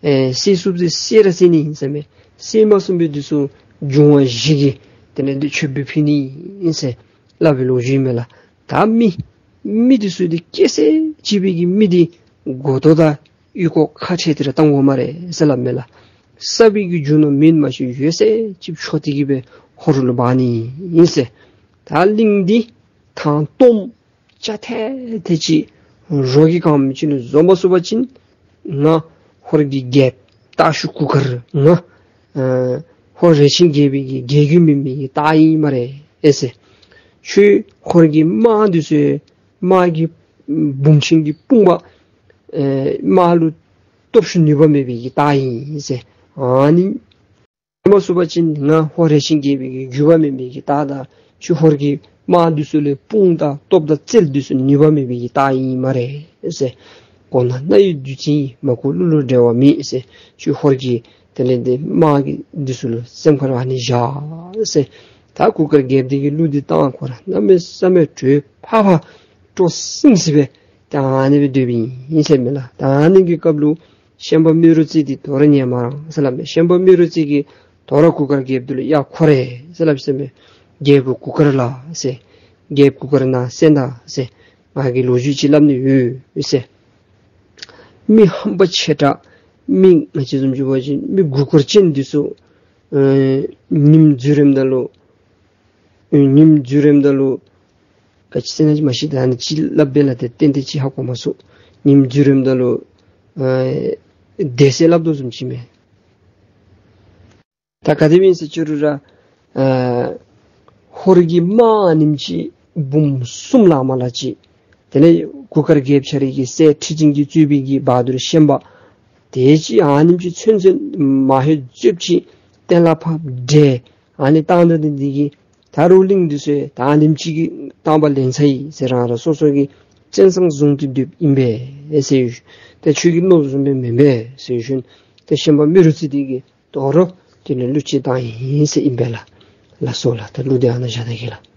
ཨེ་བསད་ཚུགསཔ་ཅིན་བསད་ར་བསད་ནི་ཨིན་ཟེར་མས། བསད་མ་ཚུགས་པའི་འདི་ཚུ་འབྱུང་བ་བཞི་གི་དེ་ལས་འདི་མཆོད་པ་ཕུལ་ནི་ཨིན་ཟེར་སླབ་པའི་ལོ་རྒྱུས་མས་ལགས། ད་མི་མི་འདི་ཚུ་འདི་སྐྱེ་ས་ཅིག་སྦེ་གི་མི་འདི་མགུ་ཏོ་དང་ཨོལ་ལྐོག་ཁ་ཕྱེ་སྟེ་ར་བཏང་དགོ་སྨ་རེ་ཟེར་སླབ་མས་ལགས། བསགས་པའི་གི་རྒྱུ་ནོར་མེད་མ་ཤེས་ཡོད་ཚད་ཅིག་འཕྱོག་སྟེ་གི་སྦེ་ཧོར་ལུ་འབག་ནི་ཨིན་ཟེར། ད་གླིང་འདི་ཐང་སྟོངམ་ཅ་ཐད་ཐད་ཅིག་རོ་གིས་གང་མི་ཅིག་ལུ་བཟོ་མ་ཚུགས་པ་ཅིན་ང་ཧོར་གྱི་རྒྱལཔོ་སྟག་ཞུ་གུར་དཀར་ང་ཨ་ཧོར་རས་ཆེན་རྒྱལ་པོའི་གི་རྒྱལ་བརྒྱུད་མེན་མི་གི་སྟག་ཨིན་སྨ་རེ་ཨེ་ཟེར། ཁྱོད་ཧོར་གྱི་དམག་འདི་ཚུ་དམག་གི་བུམ་ཆེན་གྱི་དཔུང་པ་ ཨེ་དམག་ལུ་སྟོབས་ཤུགས་ནུས་པ་མེད་པའི་གི་རྟགས་ཨིན་ཟེར། ཨ་ནི་མ་གསུངས་པ་ཅིན་ང་ཧོར་རས་ཆེན་རྒྱལ་པོའི་གི་རྒྱུད་པ་མེན་པའི་གི་རྟགས་དང་ཁྱོད་ཧོར་གྱི་དམག་འདི་ཚུ་ལུ་དཔུང་དང་སྟོབས་དང་རྩལ་འདི་ཚུ་ནུས་པ་མེད་པའི་གི་རྟགས་ཨིན་སྨ་རེ་ཟེར། གོ་ན་རྣ་ཡི་བདུད་རྩི་ཡིན། མ་གོ་གླུ་ལུ་འགྲེལ་བ་མེད་ཟེར། ཁྱོད་ཧོར་གྱི་དེ་ལས་འདི་དམག་གི་འདི་ཚུ་ལུ་སེམས་ཁར་ཨ་ནི་བཞག་ཟེར། ད་གུར་དཀར་རྒྱལཔོ་འདི་གིས་གླུ་འདི་བཏང་ཁོ་ར་གནམ་མེད་ས་མེད་བྲོས་ཕར་ཕར་སྤྲོ་སིང་སིང་སྦེ་ད་ཨ་ནི་སྦེ་སྡོདཔ་ཨིན་ཟེར་མས་ལགས། ད་ཨ་ནི་གི་སྐབས་ལུ་ཤན་པ་རྨེ་རུ་རྩེ་འདི་དོ་རུང་ཉན་མ་རང་ཟེར་སླབ་མས། ཤན་པ་རྨེ་རུ་རྩེ་གིས་དོ་རུང་གུར་དཀར་རྒྱལཔོ་འདི་ལུ་ཡ་ཁོ་རེ་ཟེར་སླབ་ཟེར་མས། རྒྱལ་པོ་གུར་དཀར་ལགས་ཟེར། རྒྱལཔོ་གུར་དཀར་ནཱ་གསན་ད་ཟེར། ང་གིས་ལོ་རྒྱུས་ཅིག་སླབ་ནི་ཡོད་ཟེར། མི་ཧམ་པ་ཆེ་དྲགས་མི་ང་བཅས་བཟུམ་ཅིག་འབད་བ་ཅིན་མི་མགུ་སྐོར་ཅན་འདི་ཚུ་ཨེ་ཉིནམ་འཛུལ་རནམ་ད་ལུ་ཨེ་ཉིནམ་འཛུལ་རནམ་ད་ལུ་ག་ཅི་ཟེར་ན་ཅིག་མ་ཤེས། ད་ཨ་ནི་ཅིག་སླབ་པས་ལགས། ཏེ་ཏན་ཏན་ཅིག་ཧ་གོ་མ་ཚུགས། ཉིནམ་འཛུལ་རནམ་ད་ལུ་ཨེ་དེ་ཟེར་སླབ་དོ་བཟུམ་ཅིག་མས། ད་ག་དེ་སྦེ་ཨིན་ཟེར་ཅི་རུང་ར་ཨ་ཧོར་གྱི་དམག་ཨ་ནེམ་ཅིག་འབུམ་གསུམ་ལང་མ་ལང་ཅིག། དེ་ལས་གུར་དཀར་རྒྱལཔོ་ཁྱོད་རའི་གི་སྲས་ཁྲི་བཙན་གྱིས་གཙོས་པའི་གི་བ་དུར་ཤན་པ་དེ་ཅིག་ཨ་ནེམ་ཅིག་ཚུན་ཚོད་མ་ཧེ་ཙིགཔ་ཅིག་གཏན་ལ་ཕབ་སྟེ་ཨ་ནི་བཏང་ད་ནི་འདི་གིས་ད་རུང་གླིང་འདི་ཚུ་ད་ཨ་ནེམ་ཅིག་གི་བཏང་པ་ལེན་ཚར་ཡི་ཟེར། རང་རང་སོ་སོ་གི་བཙན་བཟང་བཟུང་སྟེ་སྡོདཔ་ཨིན་པས་ཟེར་ཞུ། ཏེ་ཁྱོད་ཀྱིས་མནོ་བཟུམ་སྦེ་མེན་པས་ཟེར་ཞུ། ཏེ་ཤན་པ་རྨེ་རུ་རྩེ་འདི་གིས་དོ་རུང་དེ་ལས་གླུ་ཅིག་བཏང་ཡི་ཟེར་ཨིན་པས་ལགས། ལགས་སོ་ལགས། ད་གླུ་འདི་ཨ་ནཱ་བཞག་ད་གེ་ལགས།